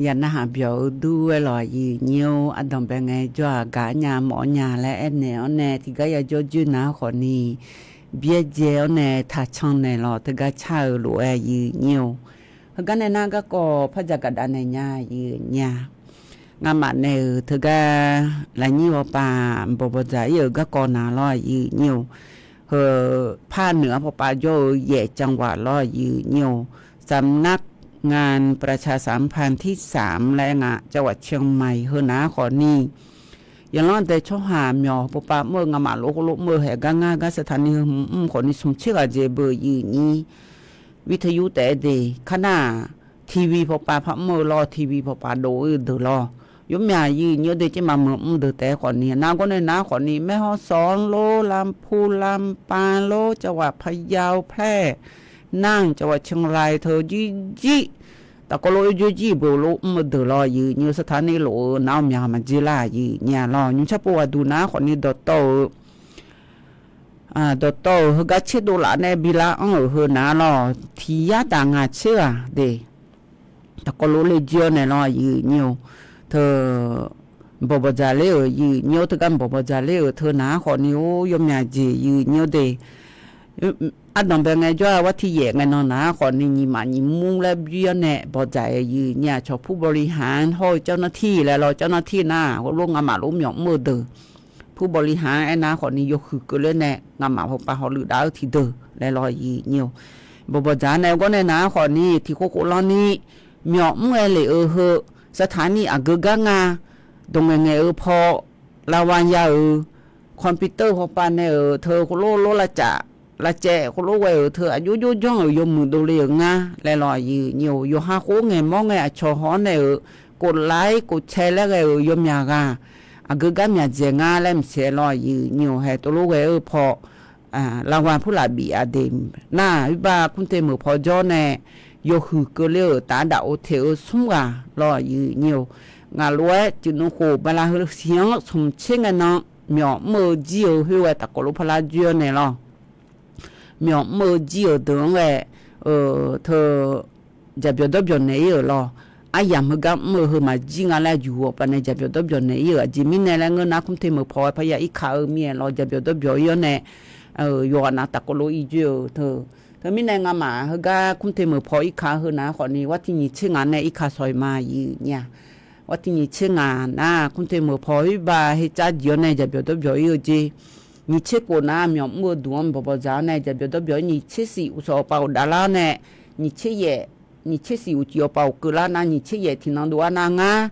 Ya narhaq byawq-eu dur-aer lawq, aqyuif nyir-or. Ardanqbae ngae jawr-aq, gaq-ar nya mawf-awr nya laer aernaeq-awr nae, tiqgar yajawr joer nar khawfni, byaerdzae-awr nae taqcan naeq lawq, teugar car-eu lof-aer, aqyuif nyir-or. Heugar nae nar garkawv par dzaq gaqdav naeq nya, aqyuif nyir-a. Ngamaf naeq-euq teugar lafnyir bawpav bawqdzaq ir-euq garkawv na lawr, aqyuif nyir-or. Heu par noeq-ar bawpav jawr-eu yaef canwaf lawr, aqyuif nyir-or. สำนักงานประชาสัมพันธ์ที่สาม laer nga, จังหวัดเชียงใหม่ heu nar khawfni, yaqlanr dae tsawrhaq myawq bawpav mr-eu ngamaf lof khoerlof mr-eu haeq gar ngar gar saqtaq ni heu hmq mr khawfni smq tser ghaq dzae beu, aqyuif nyir. วิทยุ taef-aer de, kar nar-aq, TV bawpav par mr-eu lawr, TV bawpav dov-ir-eu deuq lawr. Yawmyaq yir nyi-eu de, tser maqmeuq mr deuq taef-aer khawf ni, nar gawr nae nar khawf ni, แม่ฮ่องสอน lor, ลำพูน ลำปาง lor, จังหวัดพะเยา แพร่ น่าน จังหวัดเชียงราย teu jirjir, tafkawv lof-aer joerjir beuq lof mr-eu deuq lawr yir nyi-eu, สถานี lof-eu nar-awr myaq maqjer lar yir nyi-a lawr. Nymrcar pov ghaqduq nar khawf ni dawqtawv-euq dawqtawv-euq heugar tserdov laf nae bi lar anr-euq heu nar lawr, tiq yar taf ngaq tser ghaq de, tafkawv lof le jir-awr nae lawr yir nyi-eu, teu bawqbawq dzaq ler-euq yir nyi-eu, teugar bawqbawq dzaq ler-euq teu nar khawf ni-or, yawmyaq jeq yir nyi-eu de. Ardanq bae ngaejawr-a, วันที่ yaef ngae nan nar khawf ni, nyiq maf nyiq mur laer bymr-awr nae bawqdzaq-euq yir nyi-a, ผู้บริหาร hawr-eu เจ้าหน้าที่ laer lawr, เจ้าหน้าที่ nar heulof ngamaf lof myawf mr-eu deuq, ผู้บริหาร aernar khawf ni yawhuiq keuvler nae ngamaf hawpav hawluiv dav-eu tiqdeuq laer lawr yir nyi-eu. Bawqbawq dzaq nae gawr nae nar khawf ni, tiq khof khof lan ni myawf mr ghae lef-eu heu, สถานี aqgeu gar nga, dawq ngaeqngaeq-eu paw, ระวัง ya-euq, computer hawpav nae-euq teu khoerlof lof lavcaf lavcaev khoerlof ghae-euq teu aqjox jox janr-euq yawmuiq dovle-euq ngar laer lawr yir nyi-eu. Yawqha khof ngaeq mawr ngae aqcawq haw-awr nae-euq, กดไลค์ กดแชร์ laer ghae-euq yawmyaq ghaq aqgeu gar myaqdzaeq ngar laer maqsiq-aer lawr yir nyi-eu. Haeq tov lof ghae-eu paw, ระวัง purlaf bif-a de, nar-aq, วิบาก kumte meuq paw jawr nae yawhuiq keuvler-euq taf-aer daf-eu teq-eu smr ghaq lawr yir nyi-eu. Ngaq lof-aer cuif nmr khof bala heu siq-anr smq tser ngae nan myawf mr-eu jir-euq khoer ghae tafkawv lof parlar joer-awr nae lawr, myawf mr-eu jir-euq deuq-anr ghae, teu jaqbyawq dawrbyawq naeq-ir-euq lawr, aryamq heugar mr-eu heu maqjir nga laer aqjuq-awq paq nae jaqbyawq dawrbyawq naeq-ir-euq. Aqjeq mirnae laer ngeur nar, กรุงเทพ meuq paw-aer parya irka-eu mir-aer lawr, jaqbyawq dawrbyawq ir-awr nae yawqghaq nav tafkawv lof-ir joer-euq teu. Teumirnae ngamaf heugar กรุงเทพ meuq paw irka-eu heu nar khawf ni, วันที่ nyiq tser ngaq nae irka shawq-iq ma yir nyi-a. วันที่ nyiq tser ngaq nar กรุงเทพ meuq paw วิบาก hercav jeq-awr nae jaqbyawq dawrbyawq ir-eu jeq, nyiq tser khof nar myawf mr-eu duq-anr bawqbawq dzaq-awr nae jaqbyawq dawrbyawq ir, nyiq tser siq uqshawq pav-euq dav lar-awr nae nyiq tser yaef, nyiq tser siq uqcif awqpav uqkeuv lar nar nyiq tser yaef tiqnan dov-ar nar ngar,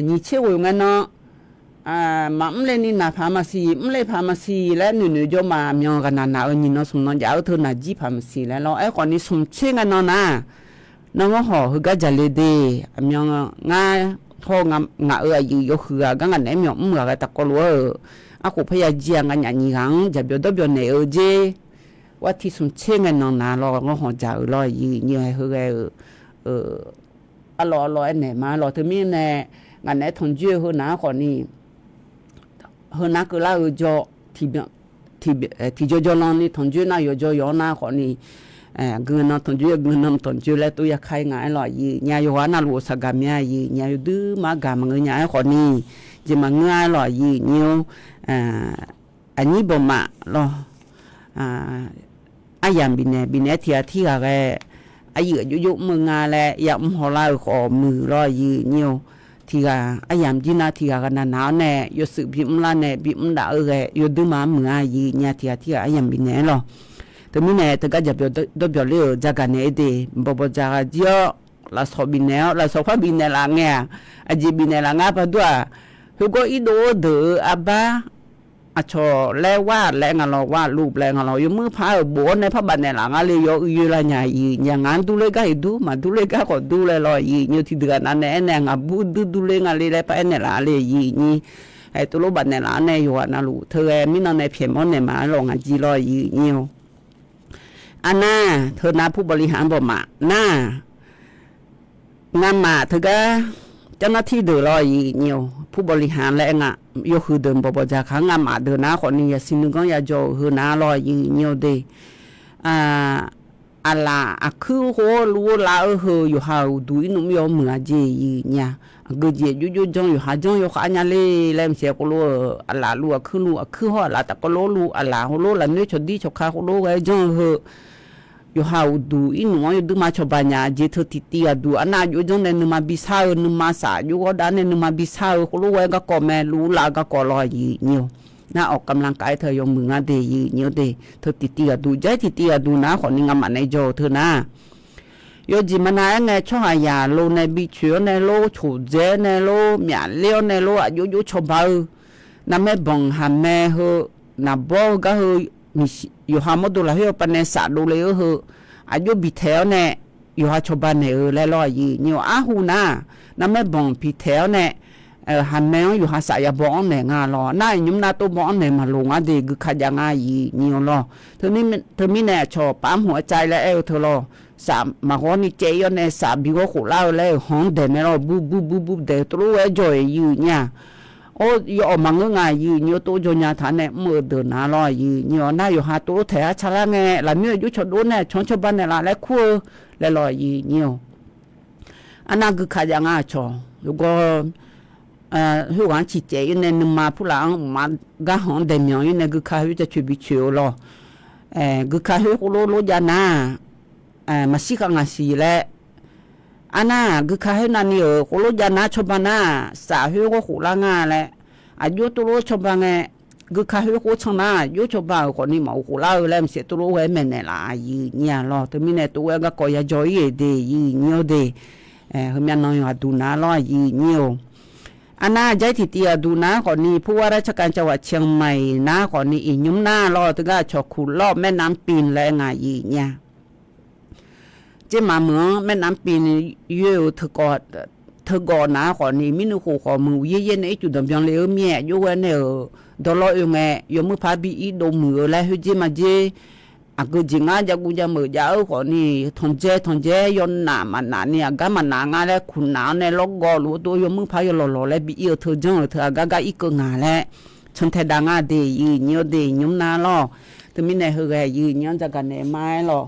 nyiq tser ghoeq ngae nan maqmr le ni naq paq maqsiq, mr le paq maqsiq laer noeq noeq jawr ma. Aqmyan ghaqnaq naq-eu nyiq nan smq nan jav-eu teu naqjir paq maqsiq laer lawr. Aerkhawf ni smq tser ngae nan nar, nanganr hawq heugar jaqle de, aqmyan ngar hawr ngaq-euq aqyuif yawhuiq ghaq gar ngaq naeq-aer myawf mr ghaq ghae tafkawv lof-aer-euq arkhof parya jir-a. Nganyaf nyiq ghaq-anr jaqbyawq dawrbyawq naeq-eu jeq, วันที่ smq tser ngae nan nar lawr, nganr hawq dzaq-euq lawr yir nyi-eu. Haeq heughae-euq arlawr arlawr aernaeq ma lawr. Teumirnae ngaq naeq-aer tanqjoer-eu heu nar khawf ni, heu nar keuvlar-eu jawr, tiqbyan tiqjawr jawrlan ni tanqjoer nar yawqjawr yawq-anr nar khawf ni, aqgeu nan tanqjoer, aqgeu nan tanqjoer laer tov ya kar-ir nga-aer lawr yir nyi-a. Yawqghaq navluf-euq saqgaq mya yir nyi-a. Yawduq ma gaq maqngeur nya-aer khawf ni, jeq maqngeur-a lawr yir nyi-or. Aqnyir bawqmaf lawr, aryamq bifnaeq bifnaeq-aer tiq ghaq tirghaq ghae, aryuif aqjox jox mr-eu nga laer yamr hawlar-euq khawf muiq lawr yir nyi-or. Tiq ghaq aryamq jir nar tiq ghaq ghaqnaq naq-awr nae yawshuif bimr lar nae bimr daf-eu ghae yawduq ma muiq-a yir nyi-a. Tiq ghaq tirghaq aryamq bifnaeq-aer lawr. Teumirnae teugar jaqbyawq dawrbyawq ler-euq jagaq naeq-aer de, bawqbawq dzaq ghaq jir-awr, lafsawq bifnaeq-awr, lafsawq par bifnaeq laf ngae-aq, aqjeq bifnaeq laf ngar paq dur-aq, khoergawr irdov-eu deuq-euq arbar aqcawq laer war laer nga lawr, war luf laer nga lawr, yawmuir par-euq bof-awr nae par bafnaeq laf ngar le, yaw uiq yoe lar nya yir nyi-a. Ngaq-anr durler gar iq dur, maqdurler gar khawf dur laer lawr yir nyi-eu. Tiqdeuq ghaq nav nae aernaeq, ngaq bur duidurler nga le laer par aernaeq laf le yir nyi. Aer, tov lof bafnaeq laf-awr nae yawqghaq navluf teu ghae mirnan nae pyaeqmawr naeq ma-aer lawr ngaq jir lawr yir nyi-or. Arnar, teu nar ผู้บริหาร bawqmaf nar, ngamaf teugar เจ้าหน้าที่ deuq lawr yir nyi-or, ผู้บริหาร laer nga, yawhuiq deuq bawqbawq dzaq kaq-anr ngamaf deuq nar khawf ni yasiq nuiganr yajawr-euq heu nar lawr yir nyi-or de. Aqlaf aqkuir khoer luf-eu laf-eu heu yawqha-euq uqduq irnmr yaw muiq-a jeq yir nyi-a. Aqgeu jeq jox jox janr yawqha janr yawkhav nya le laer maqsiq khoerlof-euq aqlaf luf aqkuir luf, aqkuir hawr aqlaf tafkawv lof luf, aqlaf khoerlof lafnoer cawqdir cawqka khoerlof ghae-aer janr-eu heu yawqha uqduq irnmr-anr yawduq ma cawba nya-a jeq teu tiqtiv ghaqduq arnav jox janr nae nuima bi sar-eu, nuima saf jox ghawrdav nae nuima bi sar-eu khoerlof ghae-aer garkawv mae, luf laf-eu garkawv lawr yir nyi-or. Nar awq kamlan kaf-aer teu yawmuiq ngar de yir nyi-or de. Teu tiqtiv ghaqduq jar-aer tiqtiv ghaqduq nar khawf ni ngamaf nae jawr-eu teu nar, yawjeq maqnav-aer ngae tsawrhaqzaq lo nae bi coeq-awr nae lor, coqdzae-awr nae lor, myafler-awr nae lor, aqjox jox cawba-eu, narmaer banq haqmae heu, naqbawr-eu gar heu, yawqha mawrdo lafkhoer-eu pavnae safdov le-eu heu, aqjox bitaeq-awr nae yawqha cawba naeq-eu laer lawr yir nyi-or. Arhu nar, narmaer banq bitaeq-awr nae haqmae-anr yawqha saf ya baw-anr naeq nga lawr. Nar iqnymr nar tov baw-anr naeq maqloq ngar de, guika jav nga aqyuif nyir-eu lawr. Teumirnae aqcawq paf-anr hmq-a cav laer aer-eu teu lawr. Saf maqghawr ni caev-ir-awr nae saf bi ghawr khof lar-eu laer-euq han-anr daeq mae lawr. Bur bur bur bur daeq-eu tov lof-aer jawr-eu aqyuif nyir-aq. Or, yaw awq maqngeur nga aqyuif nyir-eu tov jawr nya taq nae mr-eu deuq nar lawr aqyuif nyir-awr. Nar yawqha tov lof taeq-ar ca lar ngae, lafmir-eu jov cawq dov nae aqcawq-anr cawba naeqlaf laer kur-eu laer lawr aqyuif nyir-awr. Arnav guika jav nga aqcawq yawqgawr khoerghaq-anr ciqcaev-ir nae nuima purlaf-anr mqma gar han-anr daeq myanq-ir nae guika khoer cacoeq bi coeq-eu lawr. Guika khoer khoerlof lof jav nar-aq, maqshir khav ngaq siq laer. Arnar-aq, guika khoer navni-euq khoerlof jav nar cawba nar-aq, saf khoer ghawr khof lar nga laer. Aqjox tov lof cawba ngae, guika khoer khoer can nar-aq, aqjox cawba-euq khawfni maqghof khof lar-eu laer maqsiq tov lof ghae-aer maeqnaeq laf aqyuif nyir-a lawr. Teumirnae tov ghae-aer garkawv ya jawr-ir-euq de aqyuif nyir-awr de. Heu myavnan yawqha duq nar lawr aqyuif nyir-awr. Arnar jar-ir tiqtiv aqduq nar khawfni ผู้ว่าราชการจังหวัดเชียงใหม่ nar khawfni iqnymr nar lawr teugar aqcawq kuq lawr แม่น้ำปิง laer nga aqyuif nyir-a. Tsermaf meuq-anr แม่น้ำปิง yoer-eu teugawv nar khawfni mirnuikhof khawf muiq uqyaer yaer nae ircuf danqbyan le-eu mir-aer aqjox ghae nae-euq dawqlawr oe ngae yawmuiq par bi ir dov muiq-eu laer khoerdzer maqdzer aqgeu jeq ngar jav guv jav meuq jav-eu khawfni tanqdzae tanqdzae yawnaf maqnaf ni aqgar maqnaf nga laer kuq naf-anr nae lawrgawv luf-eu dov yawmuiq par yawlawq lawq laer bi ir-eu teu janr-euq teu aqgar gar irkeuv ngaq laer cantae dav nga de aqyuif nyir-awr de iqnymr nar lawr. Teumirnae heughae aqyuif nyir-anr jagaq naeq ma-aer lawr.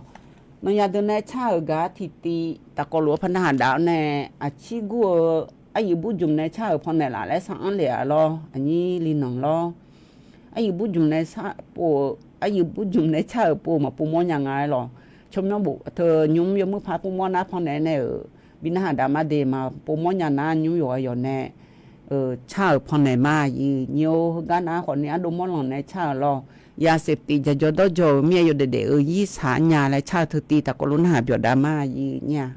Nawnyaf deuq nae car-euq gaq-ar tiqtiv tafkawv luf-eu par narhaq daf-awr nae aqcir gur-eu aryuif burjmq nae car-euq pannaeq laf laer sar-anr le-a lawr aqnyir li nanq lawr. Aryuif burjmq nae sarpov-eu aryuif burjmq nae car-euq pov maqpov mawr nya nga-aer lawr. Tsawrmyanr bof teu nymr yawmuiq par pov mawr nar pannaeq nae-euq bi narhaq daf ma de maqpov mawr nya nar nymr yawqghaq yawq nae car-euq pannaeq ma aqyuif nyir-or. Heugar nar khawfni ardov mawr lanq nae car-euq lawr. Yasiq tif jaqjawr dawrjawr-euq mir-aer yawdaef daef-eu irsaq nya laer car-eu teu tiv tafkawv luf narhaq byawf dav ma aqyuif nyir-a.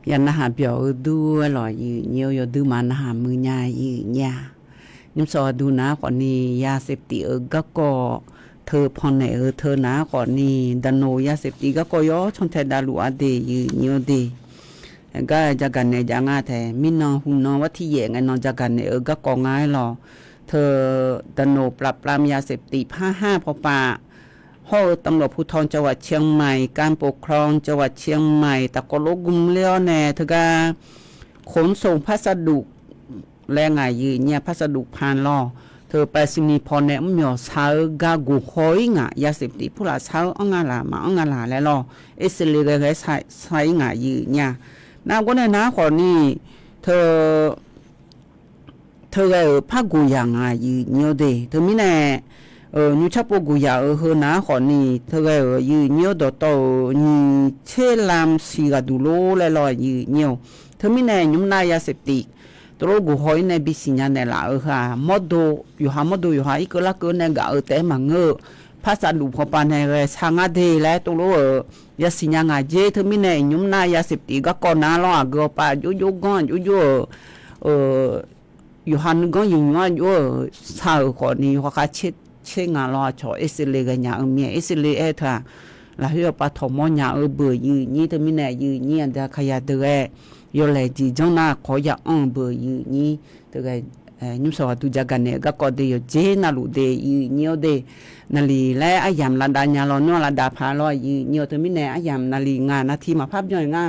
Ya narhaq byawq-eu dur-aer lawq, yawduirma narhaq muiq nya yawnyir-a. Nymrshawq aqduq nar khawfni, yaseftif-euq garkawv teu pannaeq-eu teu nar khawfni, daqnoq yaseftif garkawv yawr cantae davluf-a de yawnyir-eu de. Gar jagaq naeq jav nga tae, mirnan hunan war tiryaef ngae nan jagaq naeq-eu garkawv nga-aer lawq. Teu daqnoq ปราบปรามยาเสพติด ภาคห้า pawpav hawr-eu ตำรวจภูธรจังหวัดเชียงใหม่ การปกครองจังหวัดเชียงใหม่ taqkawv lof gm ler-awr nae teugar ขนส่งพัสดุ laer ngaq yawnyir-a, พัสดุภัณฑ์ lawq. Teu ไปรษณีย์ paw nae mr myawq shaq-eu gar goq haw-ir ngaq, yaseftif purlaf shaq-eu anr nga laq maqanr nga laq laer lawq. Erserle ghae ghae-aer shaq-ir ngaq yawnyir-a. Nar gawr nae nar khawfni, teu teughae-euq par goq yaq ngaq yawnyir-eu de. Teumirnae nymrcar pov goq yaq-eu heu nar khawfni, teughae-euq yawnyir-eu dawqtawv-euq nyiq tser lam siq ghaq duq lor laer lawq yawnyir-eu. Teumirnae nymr nar yaseftif teulof goq haw-ir nae bisiq nya naeqlaf-eu heu-aq, mawrdo, yawqha mawrdo yawqha irkeuv larkeuv nae gaq-eu taef-aer maqngeur-eu, พัสดุ pawpav nae ghae shaq ngar de laer teulof-euq yasiq nya ngaq jer. Teumirnae iqnymr nar yaseftif garkawv nar lawr, aqgeu awqpav aqjox jox ganr aqjox jox-euq yawqha nuiganr yawqnymr aqjox-euq shaq-euq khawfni, yawkhav khav tser nga lawr, aqcawq erserle ghae nya-eu mir-aer, erserle aer teu-aq, lafkhoer awqpav tawq mawr nya-eu beuq yawnyir. Teumirnae yawnyir aqdui kaqyaq deuq ghae yawlaeq jeq janr nar kawq ya anr-eu beuq yawnyir. Teu ghae nymrshawq aqduq jagaq naeq-eu garkawv de yawqjeq navluf de yawnyir-awr de. Naqliq laer aryamq lavdav nya lawr, nawr lavdav paq lawr yawnyir-eu. Teumirnae aryamq naqliq ngaq navtiq maqpar byan-iq nga.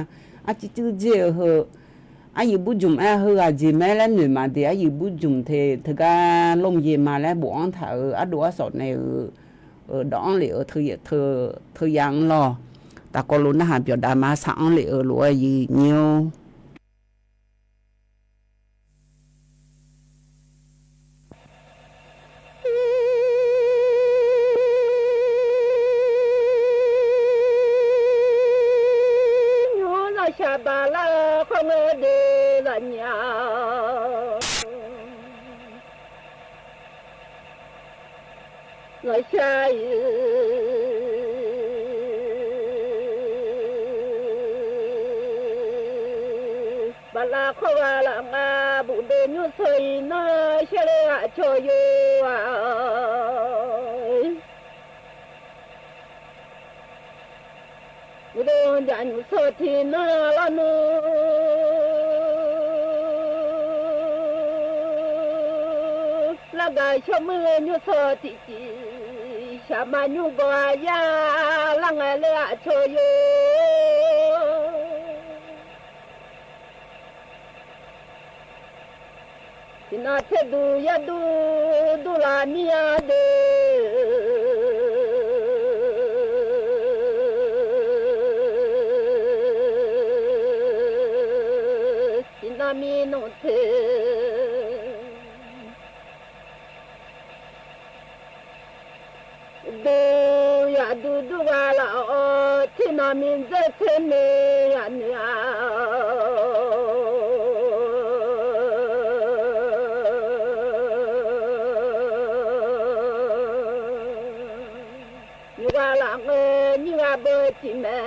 Arcir cuir jir-eu heu, aryuif burjmq aer heughaq jeq mae laer noeq maqde, aryuif burjmq te teugar lormae ma laer bofanr taq-euq ardov arsawf nae-eu dawvanr lef-eu teu ya-anr lawq. Taqkawv lof narhaq byawq dav ma shaq-anr lef-eu lof-aer yawnyir-or. Nymr zawqshaq baqlar khawr ngeur de laf nya. Lawqshaq-iq baqlar khawr ghaq laf nga, bufdov nymr shawr-iq nar sharle aqcawq yo-aq. Uqdov jaq nymr shawr tiq nar lawrnmr largaq shawr muir nymr shawr tiq ciq, shaqma nymr gawq aqyar lar ngae ler aqcawq yo. Tiqnan tserduq yarduq durlaf mir-a de. Tiqnan mirnmr te. Duq yaq duq dur ghaq laf-awr, tser nan miqdzer tser ni yaq noeq-a. Nyiq ghaq laf ngae, nyiq ghaq beu ciq mae.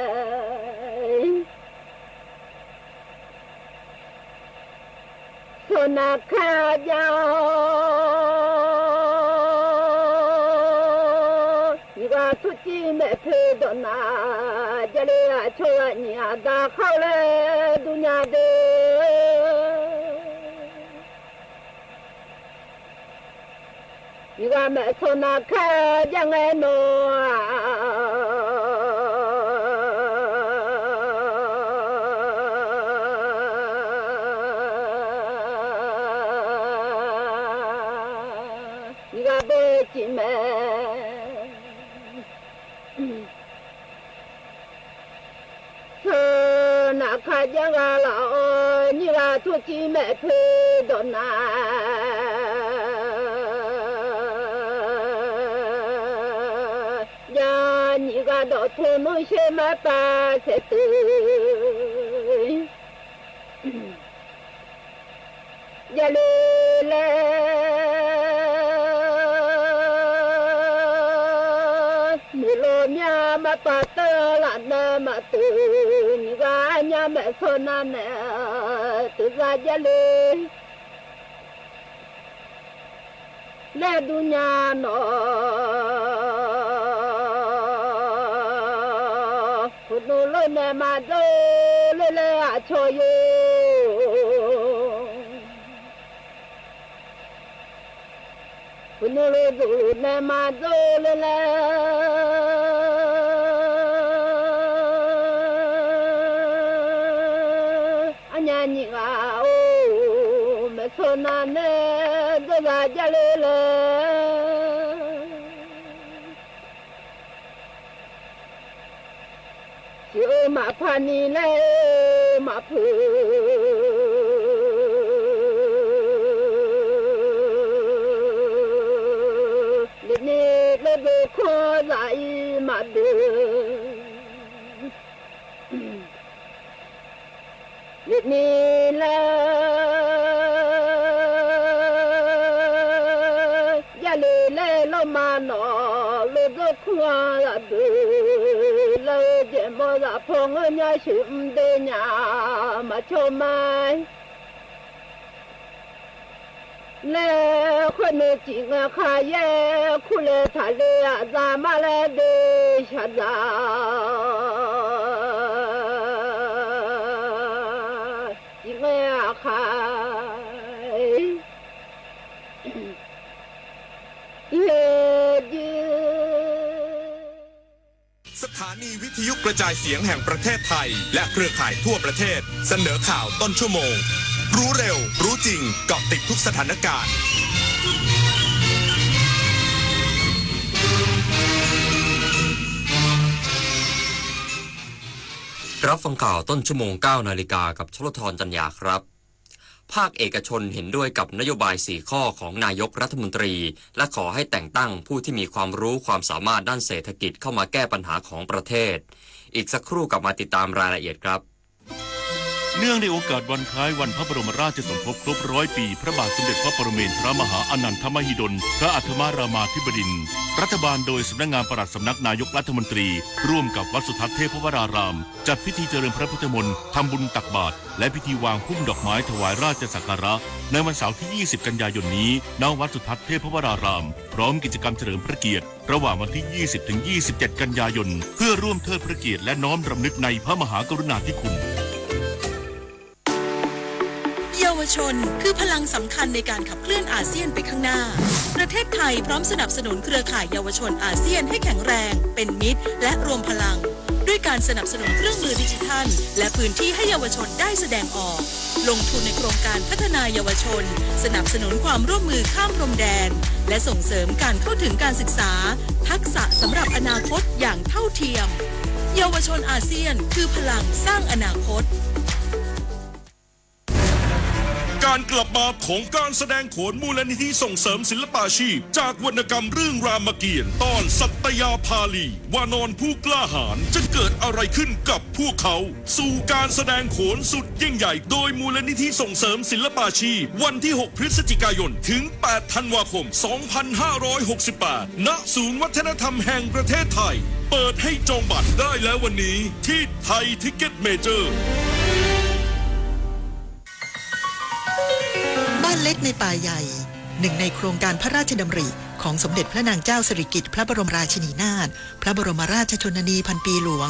Sawq naq kar jar-awr, nyiq ghaq tsawrcir maeq poeq dawq naq, jarle aqcawq ghaq nyiq aqda khar-eu laer durnya de. Nyiq ghaq maeq sawq naq kar jar ngae nawq-aq, nyiq ghaq beu ciq mae. Sawq naq kar jar ghaq laf-awr, nyiq ghaq tsawrcir maeq poeq dawq naq, jar nyiq ghaq dawqtmq nmr sher mar pav saeqteuq. Jarle laer noeqlov mya Arpaq teu laf nae maqteuq nyiq ghaq arnyar maeqsanr nar nae teuza jarle laer dur nya nawq. Khoeqnov lor nae maqdzeur ler laer aqcawq yo. Khoeqnov lor dzeuq nae maqdzeur ler laer, arnyar nyiq ghaq-or, maeqsanr nar nae dzawrzaq jarle laer. Siq-eu maqpar ni laer-eu maqpuq. Lef ni lor dzeur kanr zaq-ir maqdeuq. Lef ni laer jarle laer lawrma nawq lor dzeur kanr-a zaqdeuq laer-eu jeq mawr zaqpaw ngeur nya sheuq mr de nya maqcaw ma laer khoernov cif ngae khar yaer kur laer taqle aqza mar laer de shaqzaq cif ngae aqkhaq สถานีวิทยุกระจายเสียงแห่งประเทศไทยและเครือข่ายทั่วประเทศ เสนอข่าวต้นชั่วโมง รู้เร็ว รู้จริง เกาะติดทุกสถานการณ์ รับฟังข่าวต้นชั่วโมง เก้านาฬิกา กับชลธร จันยาครับ ภาคเอกชนเห็นด้วยกับนโยบายสี่ข้อของนายกรัฐมนตรี และขอให้แต่งตั้งผู้ที่มีความรู้ความสามารถด้านเศรษฐกิจเข้ามาแก้ปัญหาของประเทศ อีกสักครู่กลับมาติดตามรายละเอียดครับ เนื่องในโอกาสวันคล้ายวันพระบรมราชสมภพครบร้อยปี พระบาทสมเด็จพระปรเมนทรมหาอานันทมหิดล พระอัฏฐมรามาธิบดินทร์ รัฐบาลโดยสำนักงานปลัดสำนักนายกรัฐมนตรี ร่วมกับวัดสุทัศน์เทพวราราม จัดพิธีเจริญพระพุทธมนต์ ทำบุญตักบาตร และพิธีวางพุ่มดอกไม้ถวายราชสักการะ ในวันเสาร์ที่ ยี่สิบ กันยายนนี้ ณ วัดสุทัศน์เทพวราราม พร้อมกิจกรรมเฉลิมพระเกียรติ ระหว่างวันที่ ยี่สิบ ถึง ยี่สิบเจ็ด กันยายน เพื่อร่วมเทิดพระเกียรติและน้อมรำลึกในพระมหากรุณาธิคุณ เยาวชนคือพลังสำคัญในการขับเคลื่อนอาเซียนไปข้างหน้า ประเทศไทยพร้อมสนับสนุนเครือข่ายเยาวชนอาเซียนให้แข็งแรง เป็นมิตร และรวมพลัง ด้วยการสนับสนุนเครื่องมือดิจิทัล และพื้นที่ให้เยาวชนได้แสดงออก ลงทุนในโครงการพัฒนาเยาวชน สนับสนุนความร่วมมือข้ามพรมแดน และส่งเสริมการเข้าถึงการศึกษา ทักษะสำหรับอนาคตอย่างเท่าเทียม เยาวชนอาเซียนคือพลังสร้างอนาคต การกลับมาของการแสดงโขนมูลนิธิส่งเสริมศิลปาชีพ จากวรรณกรรมเรื่องรามเกียรติ์ ตอนสัตยาภาลี วานรผู้กล้าหาญ จะเกิดอะไรขึ้นกับพวกเขา สู่การแสดงโขนสุดยิ่งใหญ่ โดยมูลนิธิส่งเสริมศิลปาชีพ วันที่ หก พฤศจิกายน ถึง แปด ธันวาคม สองพันห้าร้อยหกสิบแปด ณ ศูนย์วัฒนธรรมแห่งประเทศไทย เปิดให้จองบัตรได้แล้ววันนี้ ที่ไทยทิกเก็ตเมเจอร์ บ้านเล็กในป่าใหญ่ หนึ่งในโครงการพระราชดำริของสมเด็จพระนางเจ้าสิริกิติ์พระบรมราชินีนาถ พระบรมราชชนนีพันปีหลวง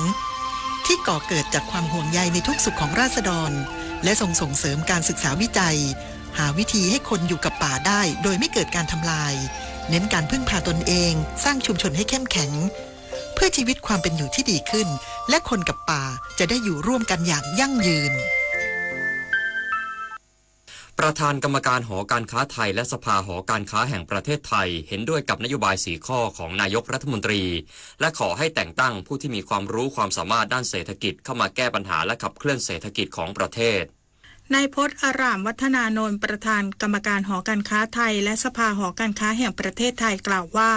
ที่ก่อเกิดจากความห่วงใยในทุกสุขของราษฎร และทรงส่งเสริมการศึกษาวิจัย หาวิธีให้คนอยู่กับป่าได้โดยไม่เกิดการทำลาย เน้นการพึ่งพาตนเอง สร้างชุมชนให้เข้มแข็ง เพื่อชีวิตความเป็นอยู่ที่ดีขึ้น และคนกับป่าจะได้อยู่ร่วมกันอย่างยั่งยืน ประธานกรรมการหอการค้าไทยและสภาหอการค้าแห่งประเทศไทย เห็นด้วยกับนโยบายสี่ข้อของนายกรัฐมนตรี และขอให้แต่งตั้งผู้ที่มีความรู้ความสามารถด้านเศรษฐกิจเข้ามาแก้ปัญหาและขับเคลื่อนเศรษฐกิจของประเทศ นายพจน์ อารามวัฒนานนท์ ประธานกรรมการหอการค้าไทยและสภาหอการค้าแห่งประเทศไทยกล่าวว่า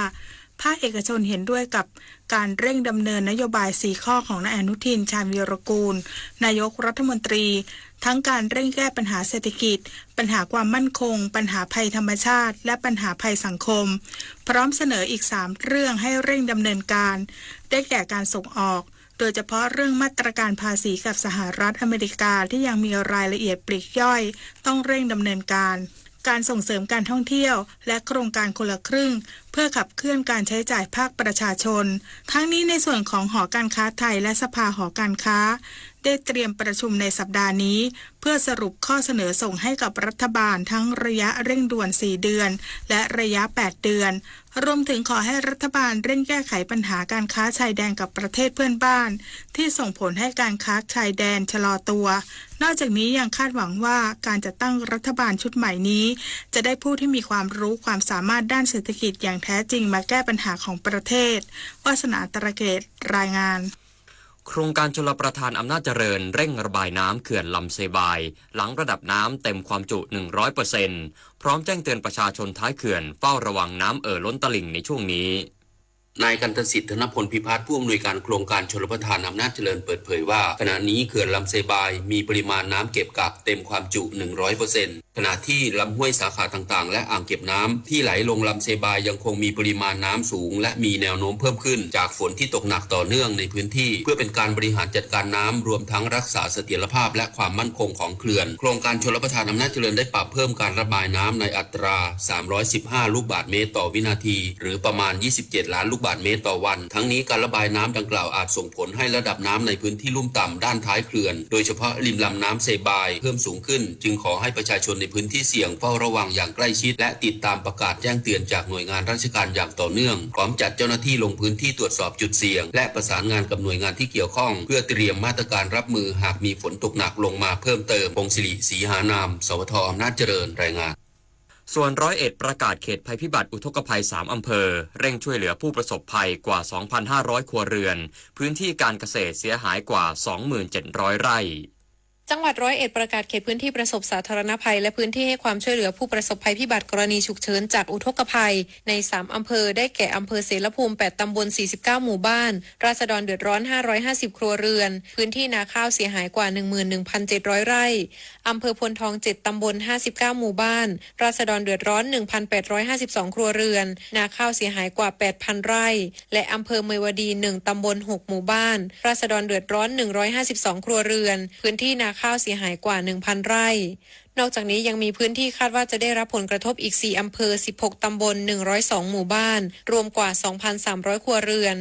พ ภาคเอกชนเห็นด้วยกับการเร่งดำเนินนโยบายสี่ข้อของนายอนุทิน ชาญวีรกูล นายกรัฐมนตรี ทั้งการเร่งแก้ปัญหาเศรษฐกิจ ปัญหาความมั่นคง ปัญหาภัยธรรมชาติ และปัญหาภัยสังคม พร้อมเสนออีกสามเรื่องให้เร่งดำเนินการ ได้แก่การส่งออก โดยเฉพาะเรื่องมาตรการภาษีกับสหรัฐอเมริกาที่ยังมีรายละเอียดปลีกย่อยต้องเร่งดำเนินการ การส่งเสริมการท่องเที่ยว และโครงการคนละครึ่ง เพื่อขับเคลื่อนการใช้จ่ายภาคประชาชน ทั้งนี้ในส่วนของหอการค้าไทยและสภาหอการค้า ได้เตรียมประชุมในสัปดาห์นี้ เพื่อสรุปข้อเสนอส่งให้กับรัฐบาลทั้งระยะเร่งด่วนสี่เดือน และระยะแปดเดือน รวมถึงขอให้รัฐบาลเร่งแก้ไขปัญหาการค้าชายแดนกับประเทศเพื่อนบ้าน ที่ส่งผลให้การค้าชายแดนชะลอตัว นอกจากนี้ยังคาดหวังว่าการจัดตั้งรัฐบาลชุดใหม่นี้ จะได้ผู้ที่มีความรู้ความสามารถด้านเศรษฐกิจอย่างแท้จริงมาแก้ปัญหาของประเทศ วาสนา ตระเกต รายงาน โครงการชลประทานอำนาจเจริญเร่งระบายน้ำเขื่อนลำเซบาย หลังระดับน้ำเต็มความจุ หนึ่งร้อยเปอร์เซ็นต์ พร้อมแจ้งเตือนประชาชนท้ายเขื่อนเฝ้าระวังน้ำเอ่อล้นตลิ่งในช่วงนี้ นายกันตสิทธิ์ ธนพลพิพัฒน์ ผู้อำนวยการโครงการชลประทานอำนาจเจริญเปิดเผยว่า ขณะนี้เขื่อนลำเซบายมีปริมาณน้ำเก็บกักเต็มความจุ หนึ่งร้อยเปอร์เซ็นต์ ขณะที่ลำห้วยสาขาต่างๆ และอ่างเก็บน้ำที่ไหลลงลำเซบายยังคงมีปริมาณน้ำสูงและมีแนวโน้มเพิ่มขึ้นจากฝนที่ตกหนักต่อเนื่องในพื้นที่ เพื่อเป็นการบริหารจัดการน้ำ รวมทั้งรักษาเสถียรภาพและความมั่นคงของเขื่อน โครงการชลประทานอำนาจเจริญได้ปรับเพิ่มการระบายน้ำในอัตรา สามร้อยสิบห้า ลูกบาศก์เมตรต่อวินาที หรือประมาณ ยี่สิบเจ็ด ล้านลูกบาศก์เมตรต่อวัน ทั้งนี้การระบายน้ำดังกล่าวอาจส่งผลให้ระดับน้ำในพื้นที่ลุ่มต่ำด้านท้ายเขื่อน โดยเฉพาะริมลำน้ำเซบาย เพิ่มสูงขึ้น จึงขอให้ประชาชนในพื้นที่เสี่ยงเฝ้าระวังอย่างใกล้ชิด และติดตามประกาศแจ้งเตือนจากหน่วยงานราชการอย่างต่อเนื่อง พร้อมจัดเจ้าหน้าที่ลงพื้นที่ตรวจสอบจุดเสี่ยง และประสานงานกับหน่วยงานที่เกี่ยวข้อง เพื่อเตรียมมาตรการรับมือหากมีฝนตกหนักลงมาเพิ่มเติม พงศิริ ศรีหานาม สวท อำนาจเจริญ รายงาน ส่วนร้อยเอ็ดประกาศเขตภัยพิบัติอุทกภัยสามอำเภอ เร่งช่วยเหลือผู้ประสบภัยกว่า สองพันห้าร้อย ครัวเรือน พื้นที่การเกษตรเสียหายกว่า สองหมื่นเจ็ดร้อย ไร่ จังหวัดร้อยเอ็ดประกาศเขตพื้นที่ประสบสาธารณภัย และพื้นที่ให้ความช่วยเหลือผู้ประสบภัยพิบัติกรณีฉุกเฉินจากอุทกภัย ในสามอำเภอ ได้แก่อำเภอเสรภูมิ แปดตำบล สี่สิบเก้าหมู่บ้าน ราษฎรเดือดร้อน ห้าร้อยห้าสิบ ครัวเรือน พื้นที่นาข้าวเสียหายกว่า หนึ่งหมื่นหนึ่งพันเจ็ดร้อย ไร่ อำเภอโพนทอง เจ็ดตำบล ห้าสิบเก้าหมู่บ้าน ราษฎรเดือดร้อน หนึ่งพันแปดร้อยห้าสิบสอง ครัวเรือน นาข้าวเสียหายกว่า แปดพัน ไร่ และอำเภอเมยวดี หนึ่งตำบล หกหมู่บ้าน ราษฎรเดือดร้อน หนึ่งร้อยห้าสิบสอง ครัวเรือน พื้นที่นาข้าวเสียหายกว่า หนึ่งพัน ไร่ นอกจากนี้ยังมีพื้นที่คาดว่าจะได้รับผลกระทบอีก สี่อำเภอ สิบหกตำบล หนึ่งร้อยสองหมู่บ้าน รวมกว่า สองพันสามร้อย ครัวเรือน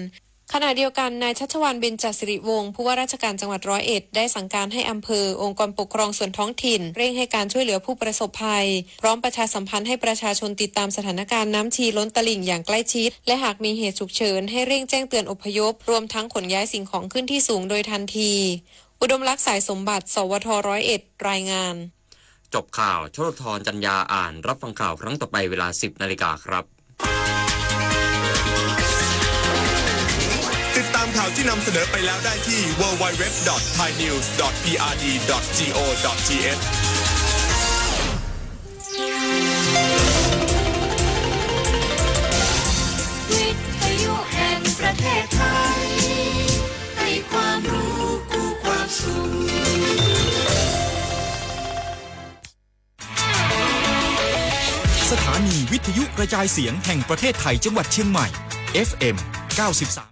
ขณะเดียวกัน นายชัชวาล เบญจสิริวงศ์ ผู้ว่าราชการจังหวัดร้อยเอ็ด ได้สั่งการให้อำเภอ องค์กรปกครองส่วนท้องถิ่น เร่งให้การช่วยเหลือผู้ประสบภัย พร้อมประชาสัมพันธ์ให้ประชาชนติดตามสถานการณ์น้ำชีล้นตลิ่งอย่างใกล้ชิด และหากมีเหตุฉุกเฉิน ให้เร่งแจ้งเตือนอพยพ รวมทั้งขนย้ายสิ่งของขึ้นที่สูงโดยทันที อุดมลักษณ์ สายสมบัติ สวท ร้อยเอ็ด รายงาน จบข่าว ชลธร จันยา อ่าน รับฟังข่าวครั้งต่อไปเวลา สิบนาฬิกาครับ ติดตามข่าวที่นำเสนอไปแล้วได้ที่ ดับเบิลยู ดับเบิลยู ดับเบิลยู ดอท ไทยนิวส์ ดอท พีอาร์ดี ดอท จี โอ ดอท ที เอช วิทยุแห่งประเทศไทย ให้ความรู้คู่ความสุข สถานีวิทยุกระจายเสียงแห่งประเทศไทยจังหวัดเชียงใหม่ เอฟเอ็ม เก้าสิบสาม